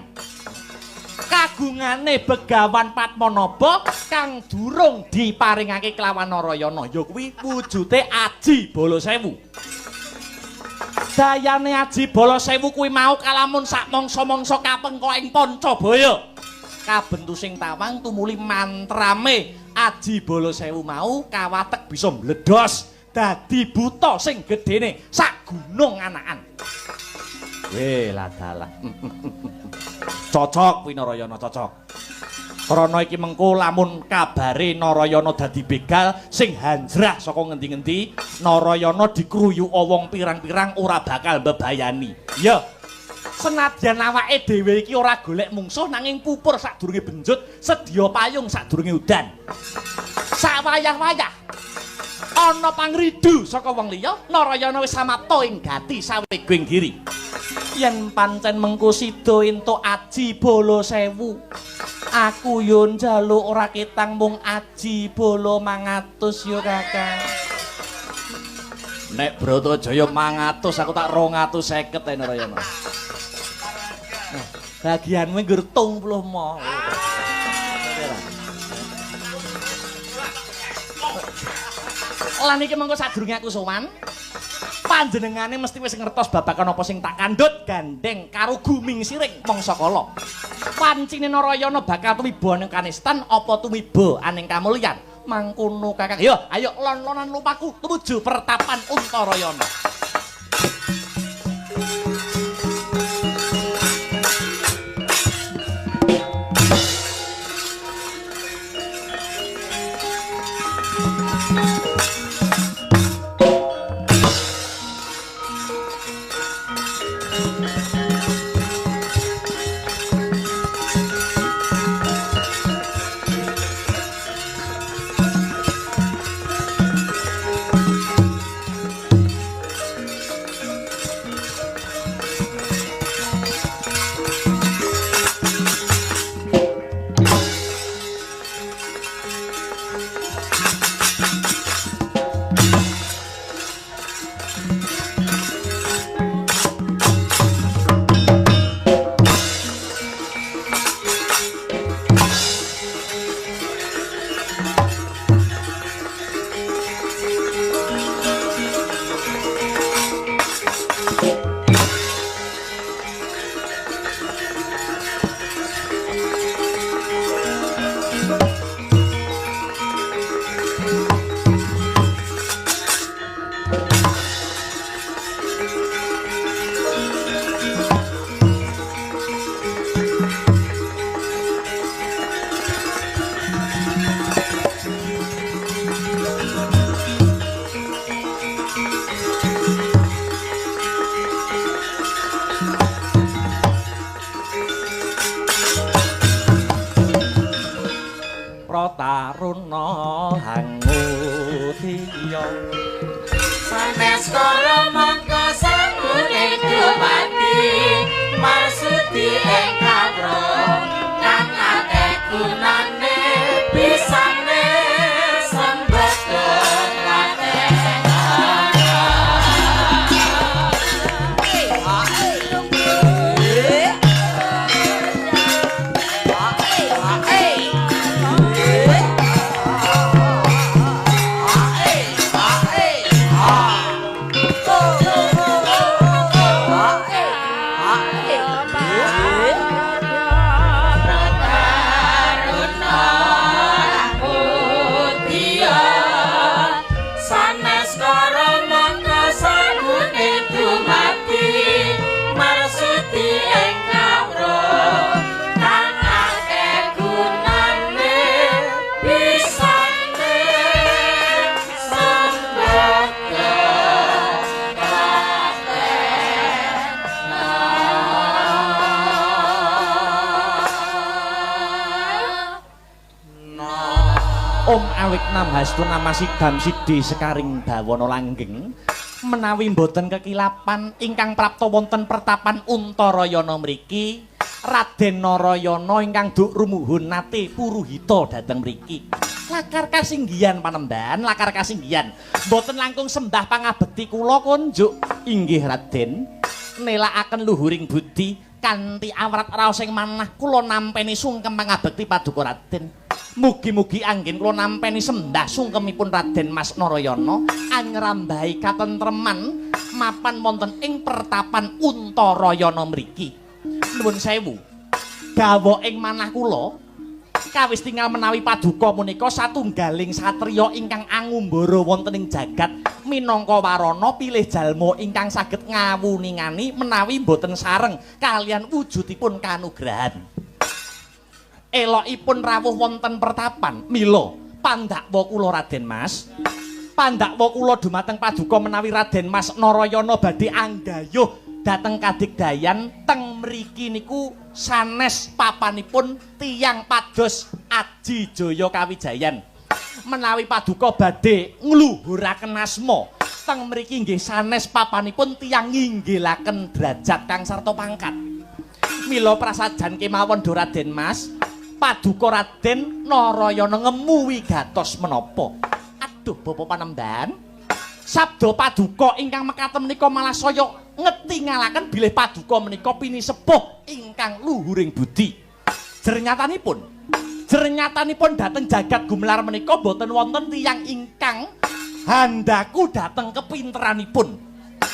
Kagungane Begawan Padmanaba kang durung diparingake kelawan Narayana ya kuwi wujute Aji Bala Sewu. Dayane Aji Bala Sewu kuwi mau kalamun sak mangsa-mangsa kapengka ing Pancabaya. Kabentu sing tawang tumuli mantrame Aji Bala Sewu mau kawatek bisa mbledos dadi buta sing gedene sak gunung anakan. Weh ladalah. Cocok kuwi Narayana, cocok. Krana iki mengko lamun kabare Narayana dadi begal sing hanjrah saka ngendi-ngendi, Narayana dikruyuka wong pirang-pirang ora bakal mbebayani. Ya. Senadyan awake dhewe iki ora golek mungsuh nanging pupur sadurunge benjut, sedya payung sadurunge udan. Sawayah-wayah ana pangridu saka wong liya, Narayana wis samapta ing gati saweging giri. Yen pancen mengko sida entuk Aji Bala Sewu, aku yo njaluk ora ketang mung Aji Bala 500 yo Kakang. Nek Bratajaya 500 aku tak 250 ae Narayana. Nah, bagianmu nggur 35. Lan iki mengko sadurunge aku sowan, panjenengane mesti wis ngertos babagan apa sing tak kandhut gandeng karo guming siring mangsa kala. Pancine Narayana bakal tumiba ning kanistan apa tumiba aning kamulyan. Mangkono Kakang. Yo, ayo lon-lonan lumaku tumuju pertapan Untarayana. Prataruna hangudya sanes kala mangka sangune dumadi marsudi ing kawruh kang akeh gunane bisane sembada Awiknam hastu namasidam sidi sekaring bawana langgeng. Menawi mboten kekilapan ingkang prapta wonten pertapan Untarayana mriki, Raden Narayana ingkang duk rumuhun nate puruhita dhateng mriki. Lakar kasinggihan panembahan, lakar kasinggihan. Mboten langkung sembah pangabekti kula konjuk. Inggih Raden, nelakaken luhuring budi kanthi awrat raos ing manah kula nampeni sungkem pangabekti paduka Raden. Mugi-mugi anggen kula nampeni sembah sungkemipun Raden Mas Narayana anyrambahi katentreman mapan wonten ing pertapan Untarayana mriki. Nuwun sewu. Gawok ing manah kula kawis tinggal menawi paduka menika satunggaling satriya ingkang angumbara wonten ing jagat minangka warana pilih jalma ingkang saged ngawuningani menawi boten sareng kalian wujudipun kanugrahan. Elokipun rawuh wonten pertapan mila pandakwa kula Raden Mas, pandakwa kula dumateng paduka menawi Raden Mas Narayana badhe anggayuh dhateng kadigdayan teng mriki niku sanes papanipun tiyang pados Aji Jaya Kawijayan. Menawi paduka badhe ngluhuraken asma teng mriki nggih sanes papanipun tiyang nginggilaken derajat kang sarta pangkat. Mila prasajan kemawon do Raden Mas, paduka Raden Narayana ngemu wigatos menapa? Aduh Bapak Panembahan, sabda paduka ingkang mekaten menika malah saya ngetingalaken bilih paduka menika pinisepuh ingkang luhuring budi. Jernyatanipun dhateng jagat gumelar menika boten wonten tiyang ingkang handaku dhateng kepinteranipun.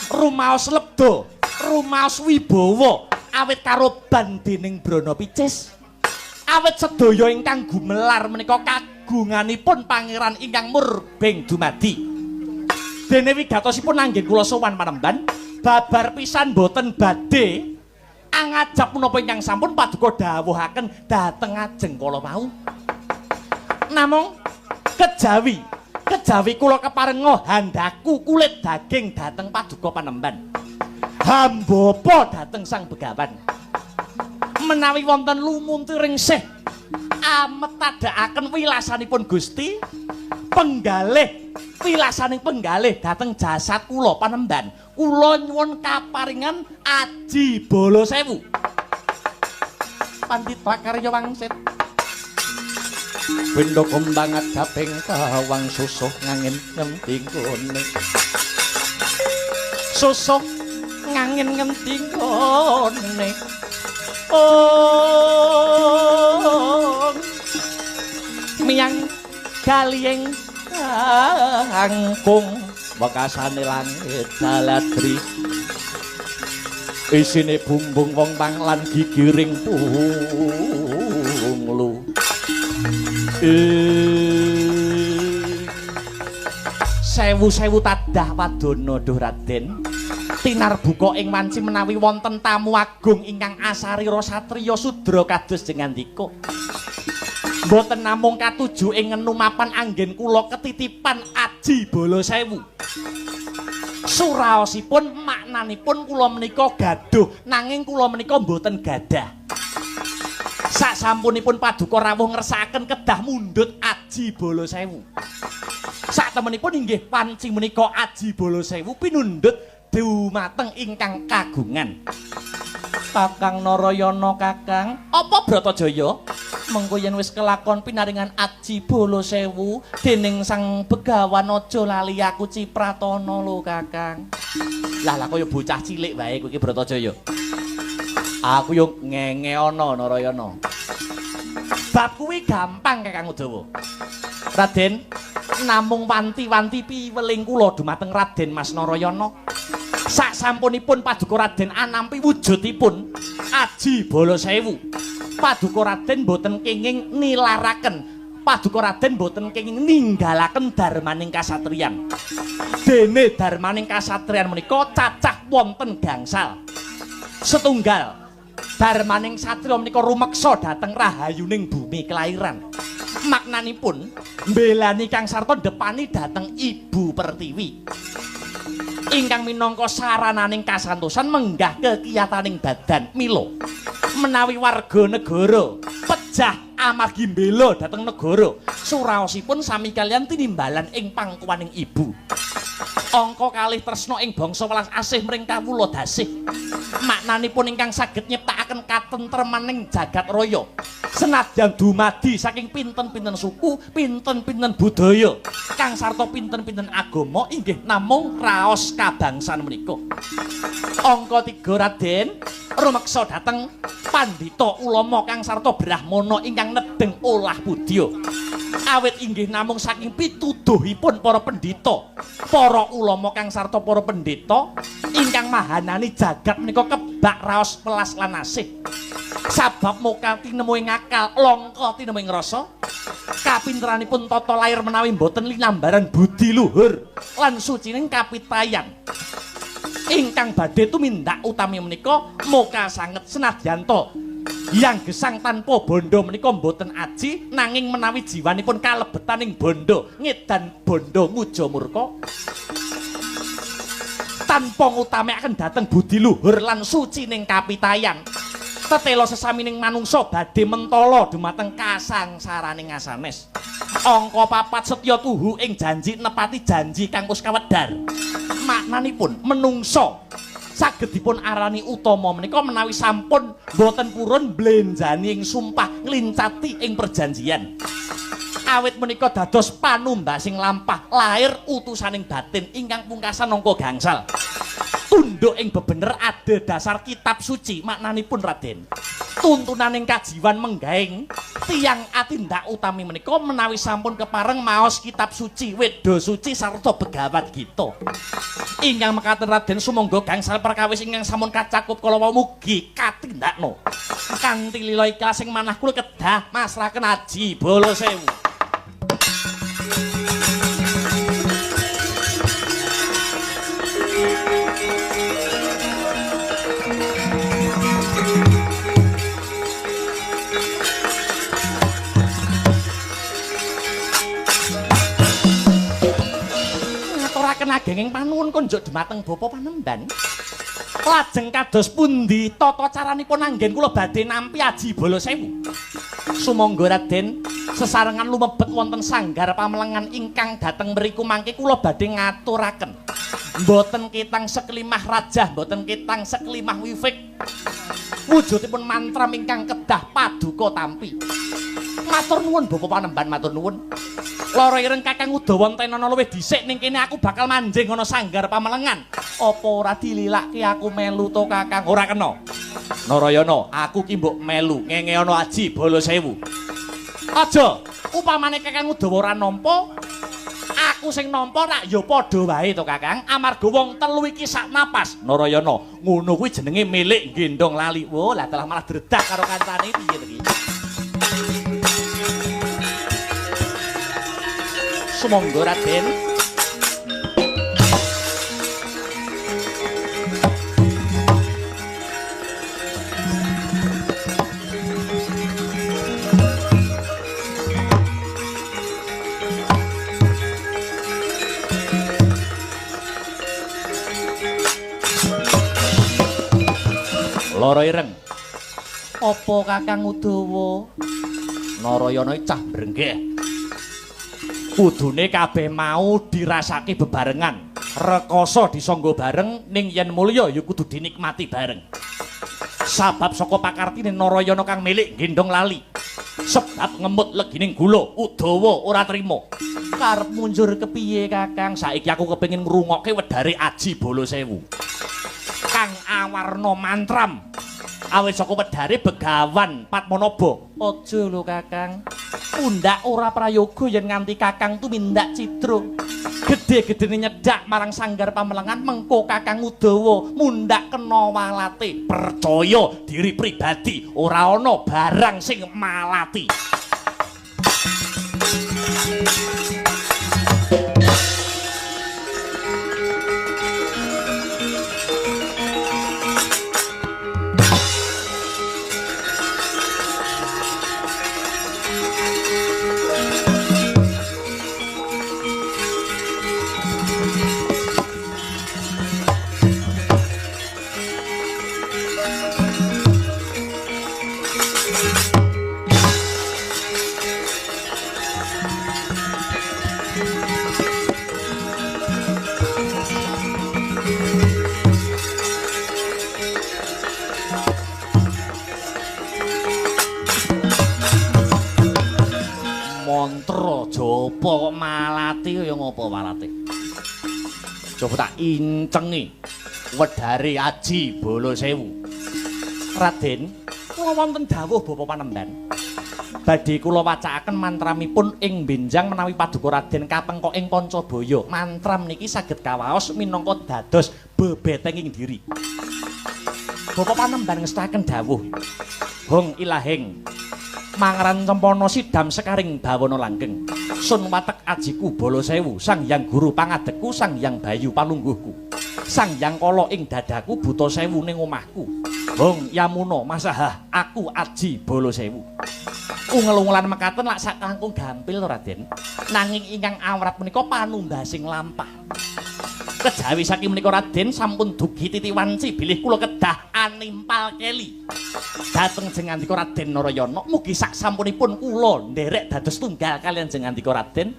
Rumaos lebda, rumaos wibawa awit karoban dening Brana Picis. Awit sedaya ingkang gumelar menika kagunganipun pangeran ingkang murbeng dumadi. Dene wigatosipun anggen kula sowan panembahan babar pisan boten badhe angajap menapa ingkang sampun paduka dawuhaken dhateng ajeng kala wau. Namung kejawi kula keparenga handaku kulit daging dhateng paduka panembahan. Hambapa dhateng Sang Begawan. Menawi wonten lumunturing sih ametadakaken wilasanipun Gusti, penggalih wilasaning penggalih dhateng jasad kula panembahan. Kula nyuwun kaparingan aji bala sewu. Pandita karya wangsit. Benda kembang adaping kawang susuh ngangin ngendi nggone. Susuh ngangin ngendi nggone. Oh, miyang galiyeng kangkung wekasane langit jaladri isine bumbung wong pang lan gigiring punglu. Sewu-sewu tadah wadana duh Raden, tinarbuka ing wanci menawi wonten tamu agung ingkang asarira satriya sudra kados jengandika. Mboten namung katuju ing ngenu mapan anggen kula ketitipan aji bala sewu. Suraosipun maknanipun kula menika gaduh, nanging kula menika mboten gadah. Sasampunipun paduka rawuh ngersakaken kedah mundhut aji bala sewu. Saktemenipun inggih panci menika aji bala sewu pinundhut dumateng ingkang kagungan. Kakang Narayana Kakang, apa Bratajaya? Mengko yen wis kelakon pinaringan aji bala sewu dening Sang Begawan aja lali aku Cipratana lho Kakang. Lah lah kaya bocah cilik wae kowe iki Bratajaya. Aku yo ngenge ana Narayana. Bab kuwi gampang Kakang Udawa. Raden, namung wanti-wanti piweling kula dumateng Raden Mas Narayana. Sasampunipun paduka Raden anampi wujudipun aji bala sewu. Paduka Raden boten kenging nilaraken, paduka Raden boten kenging ninggalaken darmaning kasatriyan. Dene darmaning kasatriyan menika cacah wonten gangsal. Setunggal, darmaning satriya menika rumeksa dhateng rahayuning bumi kelairan. Maknanipun mbelani kang sarta ndepani dhateng Ibu Pertiwi. Ingkang minangka sarananing kasantosan menggah kekiyataning badan. Mila menawi warga negara pejah amargi mbela dhateng negara Suraosipun sami kaliyan tinimbalan ing pangkuwaning ibu. Angka kalih tresna ing bangsa welas asih mring kawula dasih. Maknanipun ingkang saged nyiptakaken katentremaning jagat raya. Senadyan dumadi saking pinten-pinten suku, pinten-pinten budaya, kang sarta pinten-pinten agama inggih namung raos kabangsan menika. Angka 3 Raden rumeksa dhateng pandhita ulama kang sarta brahmana ingkang nedheng olah budya. Awit inggih namung saking pituduhipun para pendhita, para ulama kang sarta para pendhita ingkang mahanani jagat menika kebak raos welas lan asih. Sabab moka tinemu ing akal, langka tinemu ing rasa. Kapinteranipun tata lair menawi mboten linambaran budi luhur lan sucining kapitayan. Ingkang badhe tumindak utami menika moka sanget senadyanta yang gesang tanpa bondo menika mboten aji, nanging menawi jiwanipun kalebetaning bondo ngedan bondo nguja murka tanpa ngutamakaken dhateng budi luhur lan sucining kapitayan. Tetela sesamining manungsa badhe mentala dumateng kasangsaraning asanes. Angka 4 setya tuhu ing janji nepati janji kang wis kawedhar. Maknanipun menungsa saged dipun arani utama menika menawi sampun boten purun mblenjani ing sumpah nglincati ing perjanjian. Awit menika dados panumbasing lampah lair utusaning batin ingkang pungkasan angka gangsal. Tunduk ing bebener adhedhasar kitab suci. Maknanipun Raden, tuntunaning kajiwan menggaing tiyang atindak utami menika menawi sampun kepareng maos kitab suci, wedha suci sarta Begawat Gita. Ingkang mekaten Raden sumangga gangsal perkawis ingkang sampun kacakup kala wau mugi katindakno kanthi lila ikhlas ing manah kula kedah masrahaken aji bala sewu. Agenging panuwun konjuk dumateng Bapak Panemban. Lajeng kados pundi tata caranipun anggen kula badhe nampi aji bala sewu? Sumangga Raden sesarengan lumebet wonten sanggar pamelengan ingkang dhateng mriku mangke kula badhe ngaturaken. Mboten ketang sekelimah rajah, mboten ketang sekelimah wifik. Wujudipun mantram ingkang kedah paduka tampi. Matur nuwun Bapak Panemban, matur nuwun. Lara ireng Kakang Udawa entenana luwih dhisik ning kene aku bakal manjing ana sanggar pamelengan. Apa ora dililake aku melu to Kakang? Ora kena. Narayana, aku ki mbok melu ngenge ana aji bala sewu. Aja, upamane Kakang Udawa ora nampa, aku sing nampa rak ya padha wae to Kakang, amarga wong telu iki sak napas. Narayana, ngono kuwi jenenge milik gendong lali. Wo, lah telah malah dredak karo kancane piye to iki? Sumangga Raden. Lara ireng. Apa Kakang Udawa? Narayana cah brenggeh. Kudune kabeh mau dirasake bebarengan. Rekoso disangga bareng ning yen mulya ya kudu dinikmati bareng. Sabab saka pakartine Narayana kang milik gendong lali. Sebab ngemut legining gula, Udawa ora trima. Karep munjur kepiye Kakang? Saiki aku kepengin ngrungokke wedhare aji bala sewu. Kang awarna mantram. Awit saka wedhare Begawan Padmanaba. Aja lho Kakang. Pundak ora prayoga yen nganti Kakang tumindak cidra. Gedhe-gedhene nyedak marang sanggar pamelengan mengko Kakang Udawa mundak kena walate. Percaya diri pribadi ora ana barang sing malati. Mantra japa kok malati kaya ngopo malate? Coba tak incengi wedhare aji bala sewu. Raden, kula wonten dawuh Bapak Panembahan. Badhe kula wacakaken mantramipun ing benjang menawi paduka Raden kapengkok ing Pancabaya. Mantram niki saged kawaos minangka dados bebetenging diri. Bapak Panembahan ngestakaken dawuh. Hong ilahing Mangaran Cempana sidam sekaring bawana langgeng. Sun watek ajiku bala sewu, Sang Hyang Guru pangadegku, Sang Hyang Bayu palungguhku. Sang Hyang Kala ing dadaku buta sewu ning omahku. Hong Yamuna masahah aku aji bala sewu. Ungel-ungelan mekaten lak sak langkung gampil to Raden. Nanging ingkang awrat menika panumbasing lampah. Kejawi saking menika Raden sampun dugi titi wanci bilih kula kedah animpal keli. Dhateng jengandika Raden Narayana, mugi sak sampunipun kula nderek dados tunggal kaliyan jengandika Raden.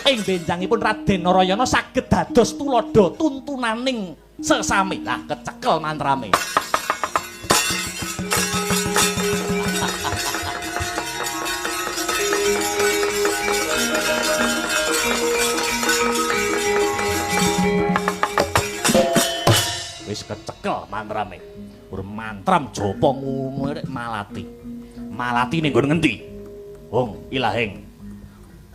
Ing benjangipun Raden Narayana saged dados tuladha tuntunaning sesami. Lah kecekel mantrame. Wis kecekel mantrame. Ur mantram japa ngono rek malati. Malati ning nggon ngendi? Hong ilahing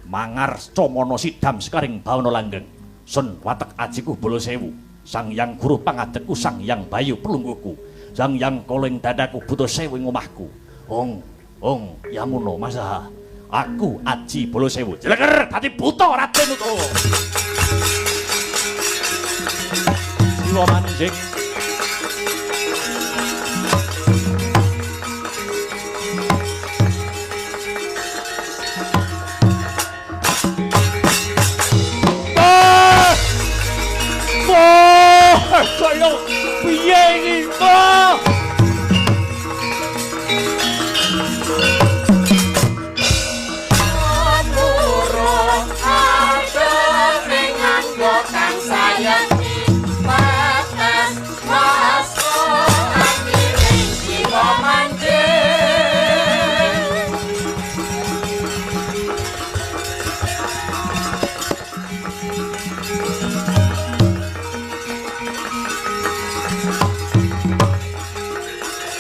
Mangar Camana sidam sekaring bawana langgeng. Sun watek ajiku bala sewu. Sang Hyang Guru pangadegku, Sang Hyang Bayu pelungguhku. Sang Hyang Kala ing dadaku buta sewu ing omahku. Hong hong Yamuna masaha. Aku aji bala sewu. Jleger dadi buta Raden Uthara. Siwa manjing. Wah, kaya piye iki? Wah!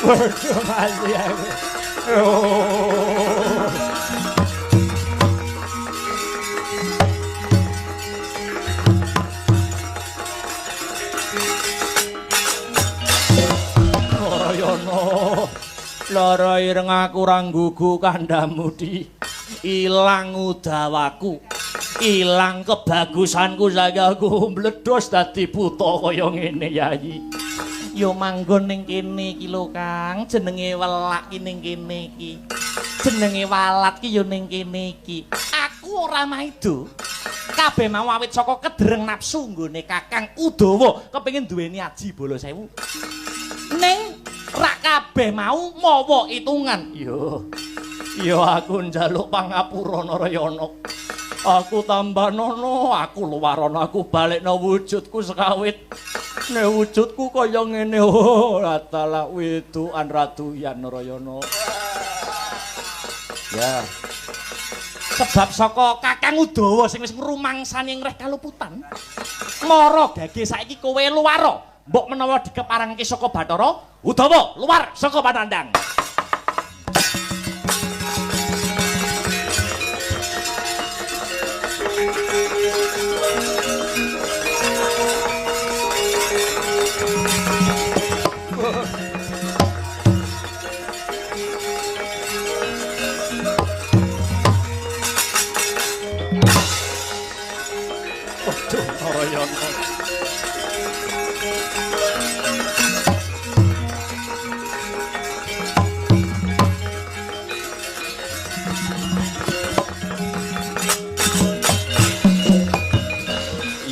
Waduh, mati aku. Oh. Narayana, lara ireng aku ora nggugu kandhamu di. Ilang udawaku, ilang kebagusanku saiki aku mbledos dadi buta kaya ngene Yayi. Yo manggon ning kene iki lho Kang, jenenge welak ki ning kene iki. Jenenge walat ki yo ning kene iki. Aku ora maido. Kabeh mau awit saka kedereng nafsu nggone Kakang Udawa kepengin duweni aji bala sewu. Ning rak kabeh mau mawa itungan. Yo. Yo aku njaluk pangapura Narayana. Aku tambah nono, aku luwarono, aku balekno wujudku sekawit. Nek wujudku kaya ngene, oh, dalah wedokan raduyan Narayana. Ya. Sebab saka Kakang Udawa sing wis ngrumangsani ngreh kaluputan. Mara gage saiki kowe luwara, mbok menawa dikeparangke saka Bathara Udawa luwar saka panandhang. Waduh, Narayana.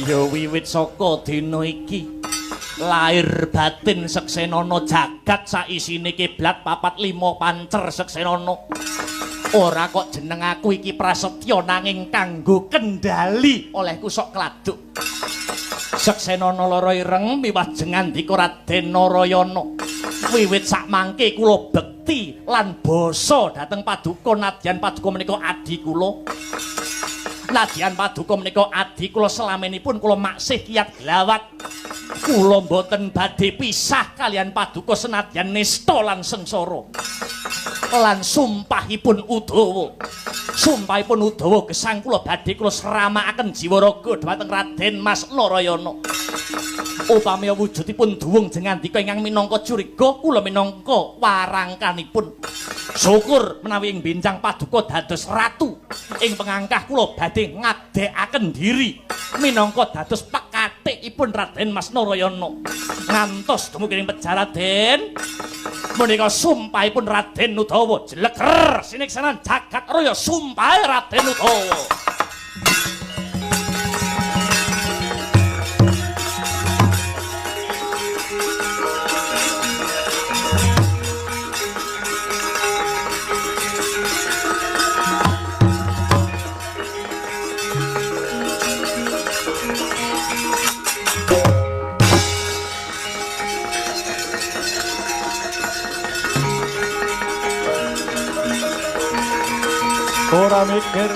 Ya wiwit saka dina iki lahir batin seksenana jagat saisine kiblat 4 5 pancer seksenana. Ora kok jeneng aku iki Prasetya nanging kanggo kendali olehku sok kladuk. Seksenana lara ireng miwah jengandika Raden Narayana. Wiwit sakmangke kula bekti lan basa dhateng paduka nadyan paduka menika adi kula. Nadyan paduka menika adi kula selamenipun kula maksih kiyat glawat. Kula mboten badhe pisah kaliyan paduka senadyan nista lan sengsara. Lan sumpahipun Udawa. Sumpahipun Udawa gesang kula badhe kula sramakaken jiwa raga dhateng Raden Mas Narayana. Upami wujudipun duwung jengandika ingkang minangka curiga kula minangka warangkanipun. Syukur menawi ing benjang paduka dados ratu ing pengangkah kula badhe ngadekaken diri minangka dados pekatikipun Raden Mas Narayana. Ngantos dumugi ing pejah Raden. Menika sumpahipun Raden Udawa jleger siniksanan jagat raya sumpahe Raden Udawa. Ora mikir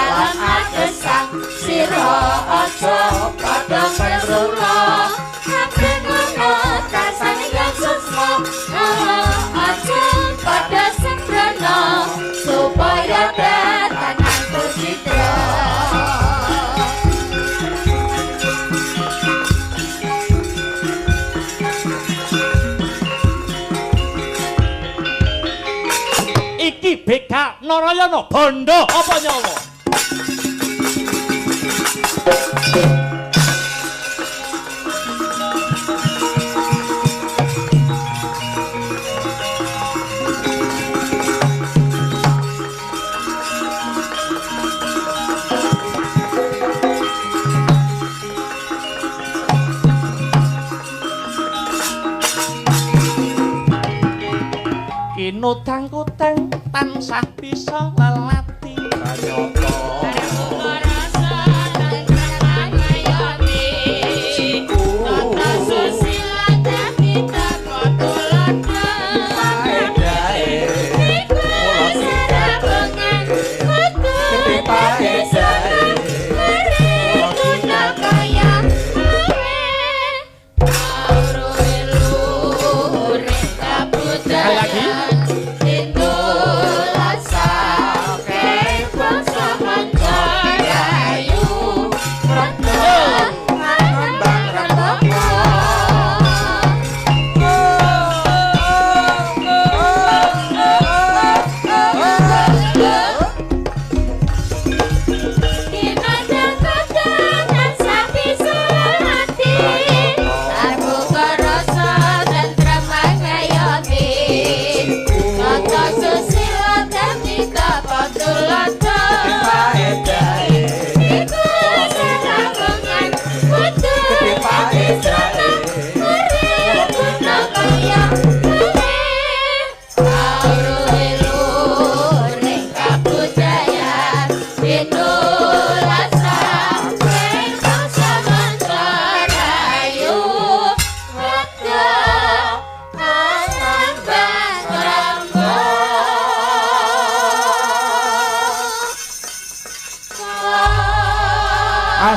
alam agesang sira aja padha ngrula kabeh ngono tansah ing sukma aja padha sembrono supaya datanan citra. Iki BK Narayana bondo apa nyawa? Kinutang kuteng tansah bisa lelati kanyata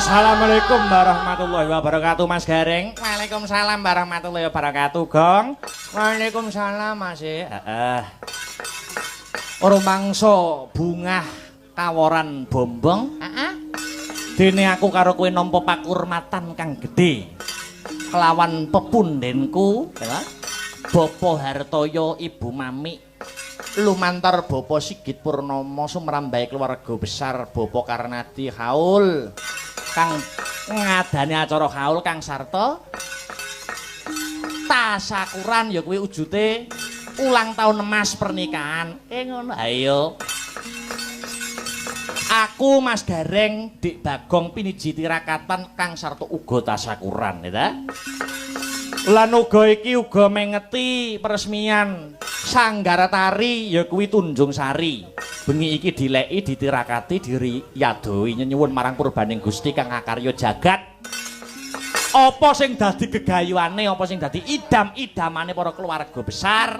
Assalamualaikum warahmatullahi wabarakatuh Mas Gareng. Waalaikumsalam warahmatullahi wabarakatuh Gong. Waalaikumsalam Mas. Heeh. Rumangsa bungah kaworan bombong. Heeh. Dene aku karo kowe nampa pakurmatan kang gedhe. Kelawan pepundhenku, ya. Bapak Hartoyo, Ibu Mamik, lumantar Bapak Sigit Purnomo sumrambahe keluarga besar Bapak Karnadi haul kang ngadani acara haul Kang Sarto tasakuran ya kuwi wujute ulang tahun emas pernikahan. Ngono. Ayo. Aku Mas Gareng, Dik Bagong piniji tirakatan Kang Sarto uga tasakuran, ya ta? Lan uga iki uga mengeti peresmian Sanggar Tari ya kuwi Tunjung Sari. Bengi iki dileki, ditirakati, diriyadoi nyenyuwun marang purbaning Gusti kang akarya jagat. Apa sing dadi gegayuhane, apa sing dadi idam-idamane para keluarga besar?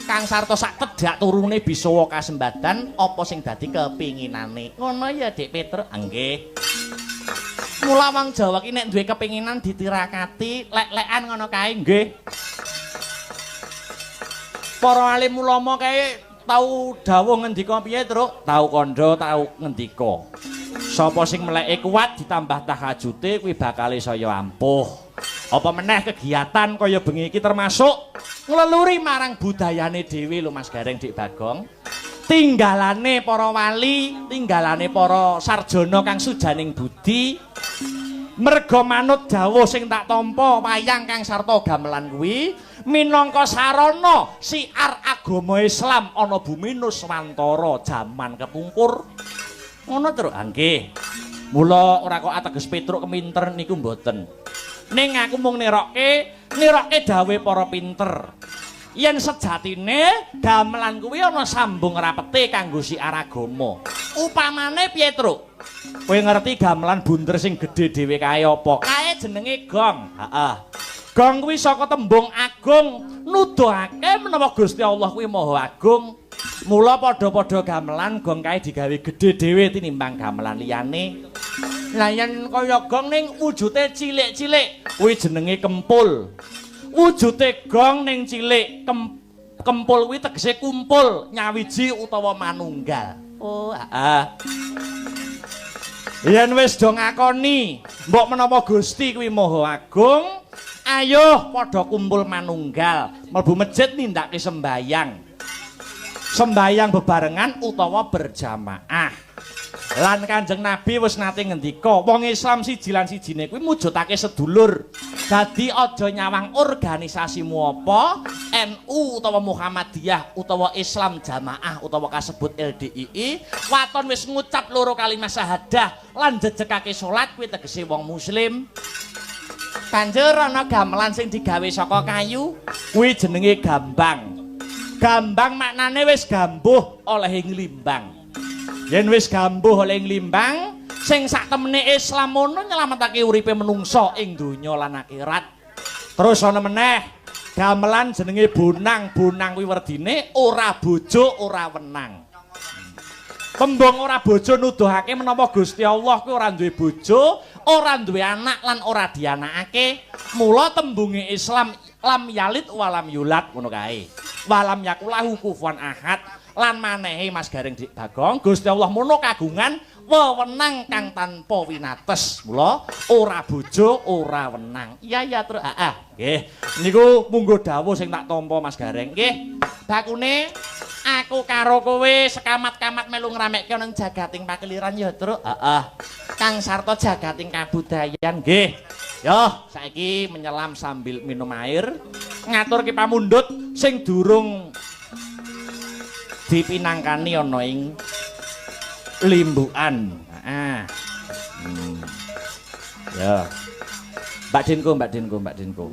Kang Sarto sak tedhak turune bisawa kasembadan apa sing dadi kepinginane. Ngono ya Dik Petruk. Nggih. Mula wong Jawa ki nek duwe kepinginan ditirakati lek-lekan ngono kae nggih. Para alim ulama kae tau dawuh ngendika piye, Truk? Tau kandha, tau ngendika. Sapa sing meleke kuat ditambah tahajute kuwi bakale saya ampuh. Apa meneh kegiatan kaya bengi iki termasuk ngleluri marang budayane dhewe lho Mas Gareng Dik Bagong. Tinggalane para wali, tinggalane para sarjana kang sujaning budi. Merga manut dawuh sing tak tampa wayang Kang Sarto gamelan kuwi minangka sarana siar agama Islam ana bumi Nuswantara jaman kepungkur. Ngono Truk. Nggih. Mula ora kok ateges Petruk keminter niku mboten. Ning aku mung nirokke dawuhe para pinter. Yen sejatine gamelan kuwi ana sambung rapete kanggo siar agama. Upamane piye, Truk? Kowe ngerti gamelan bunder sing gedhe dhewe kae apa? Kae jenenge gong. Heeh. Gong kuwi saka tembung agung, nuduhake menawa Gusti Allah kuwi Maha Agung. Mula padha-padha gamelan gong kae digawe gedhe dhewe tinimbang gamelan liyane. Lah yen kaya gong ning wujute cilik-cilik, kuwi jenenge kempul. Wujute gong ning cilik, kempul kuwi tegese kumpul, nyawiji utawa manunggal. Oh, heeh. Yen wis do ngakoni, mbok menawa Gusti kuwi Maha Agung, ayo padha kumpul manunggal, mlebu masjid nindakake sembayang. Sembayang bebarengan utawa berjamaah. Lan Kanjeng Nabi wis nate ngendika, wong Islam siji lan sijine kuwi mujudake sedulur. Dadi aja nyawang organisasimu apa, NU utawa Muhammadiyah utawa Islam Jamaah utawa kasebut LDII, waton wis ngucap loro kalimat syahadah lan jejegake salat kuwi tegese wong muslim. Banjur ana gamelan sing digawe saka kayu, kuwi jenenge gambang. Gambang maknane wis gambuh olehe nglimbang. Yen wis gambuh oleh nglimbang, sing sak temene Islam ngono nyelametake uripe menungsa ing donya lan akhirat. Terus ana meneh gamelan jenenge bonang. Bonang kuwi werdine ora bojo ora wenang. Tembung ora bojo nuduhake menapa Gusti Allah kuwi ora duwe bojo, ora duwe anak lan ora dianakake. Mula tembunge Islam lam yalid walam yulad ngono kae. Walam yakulahu kufuwan ahad. Lan manehe Mas Gareng Dik Bagong, Gusti Allah mono kagungan wewenang kang tanpa winates. Mula ora bojo ora wenang. Iya iya Truk. Heeh. Nggih. Niku munggo dawuh sing tak tampa Mas Gareng. Nggih. Bakune aku karo kowe sekamat-kamat melu ngramekke nang jagating pakeliran ya, Truk. Heeh. Kang Sarto jagating kabudayan. Nggih. Yo, saiki menyelam sambil minum air, ngaturke pamundhut sing durung dipinangkani ana ing limbukan. Heeh. Ya. Mbak Dinko, Mbak Dinko, Mbak Dinko.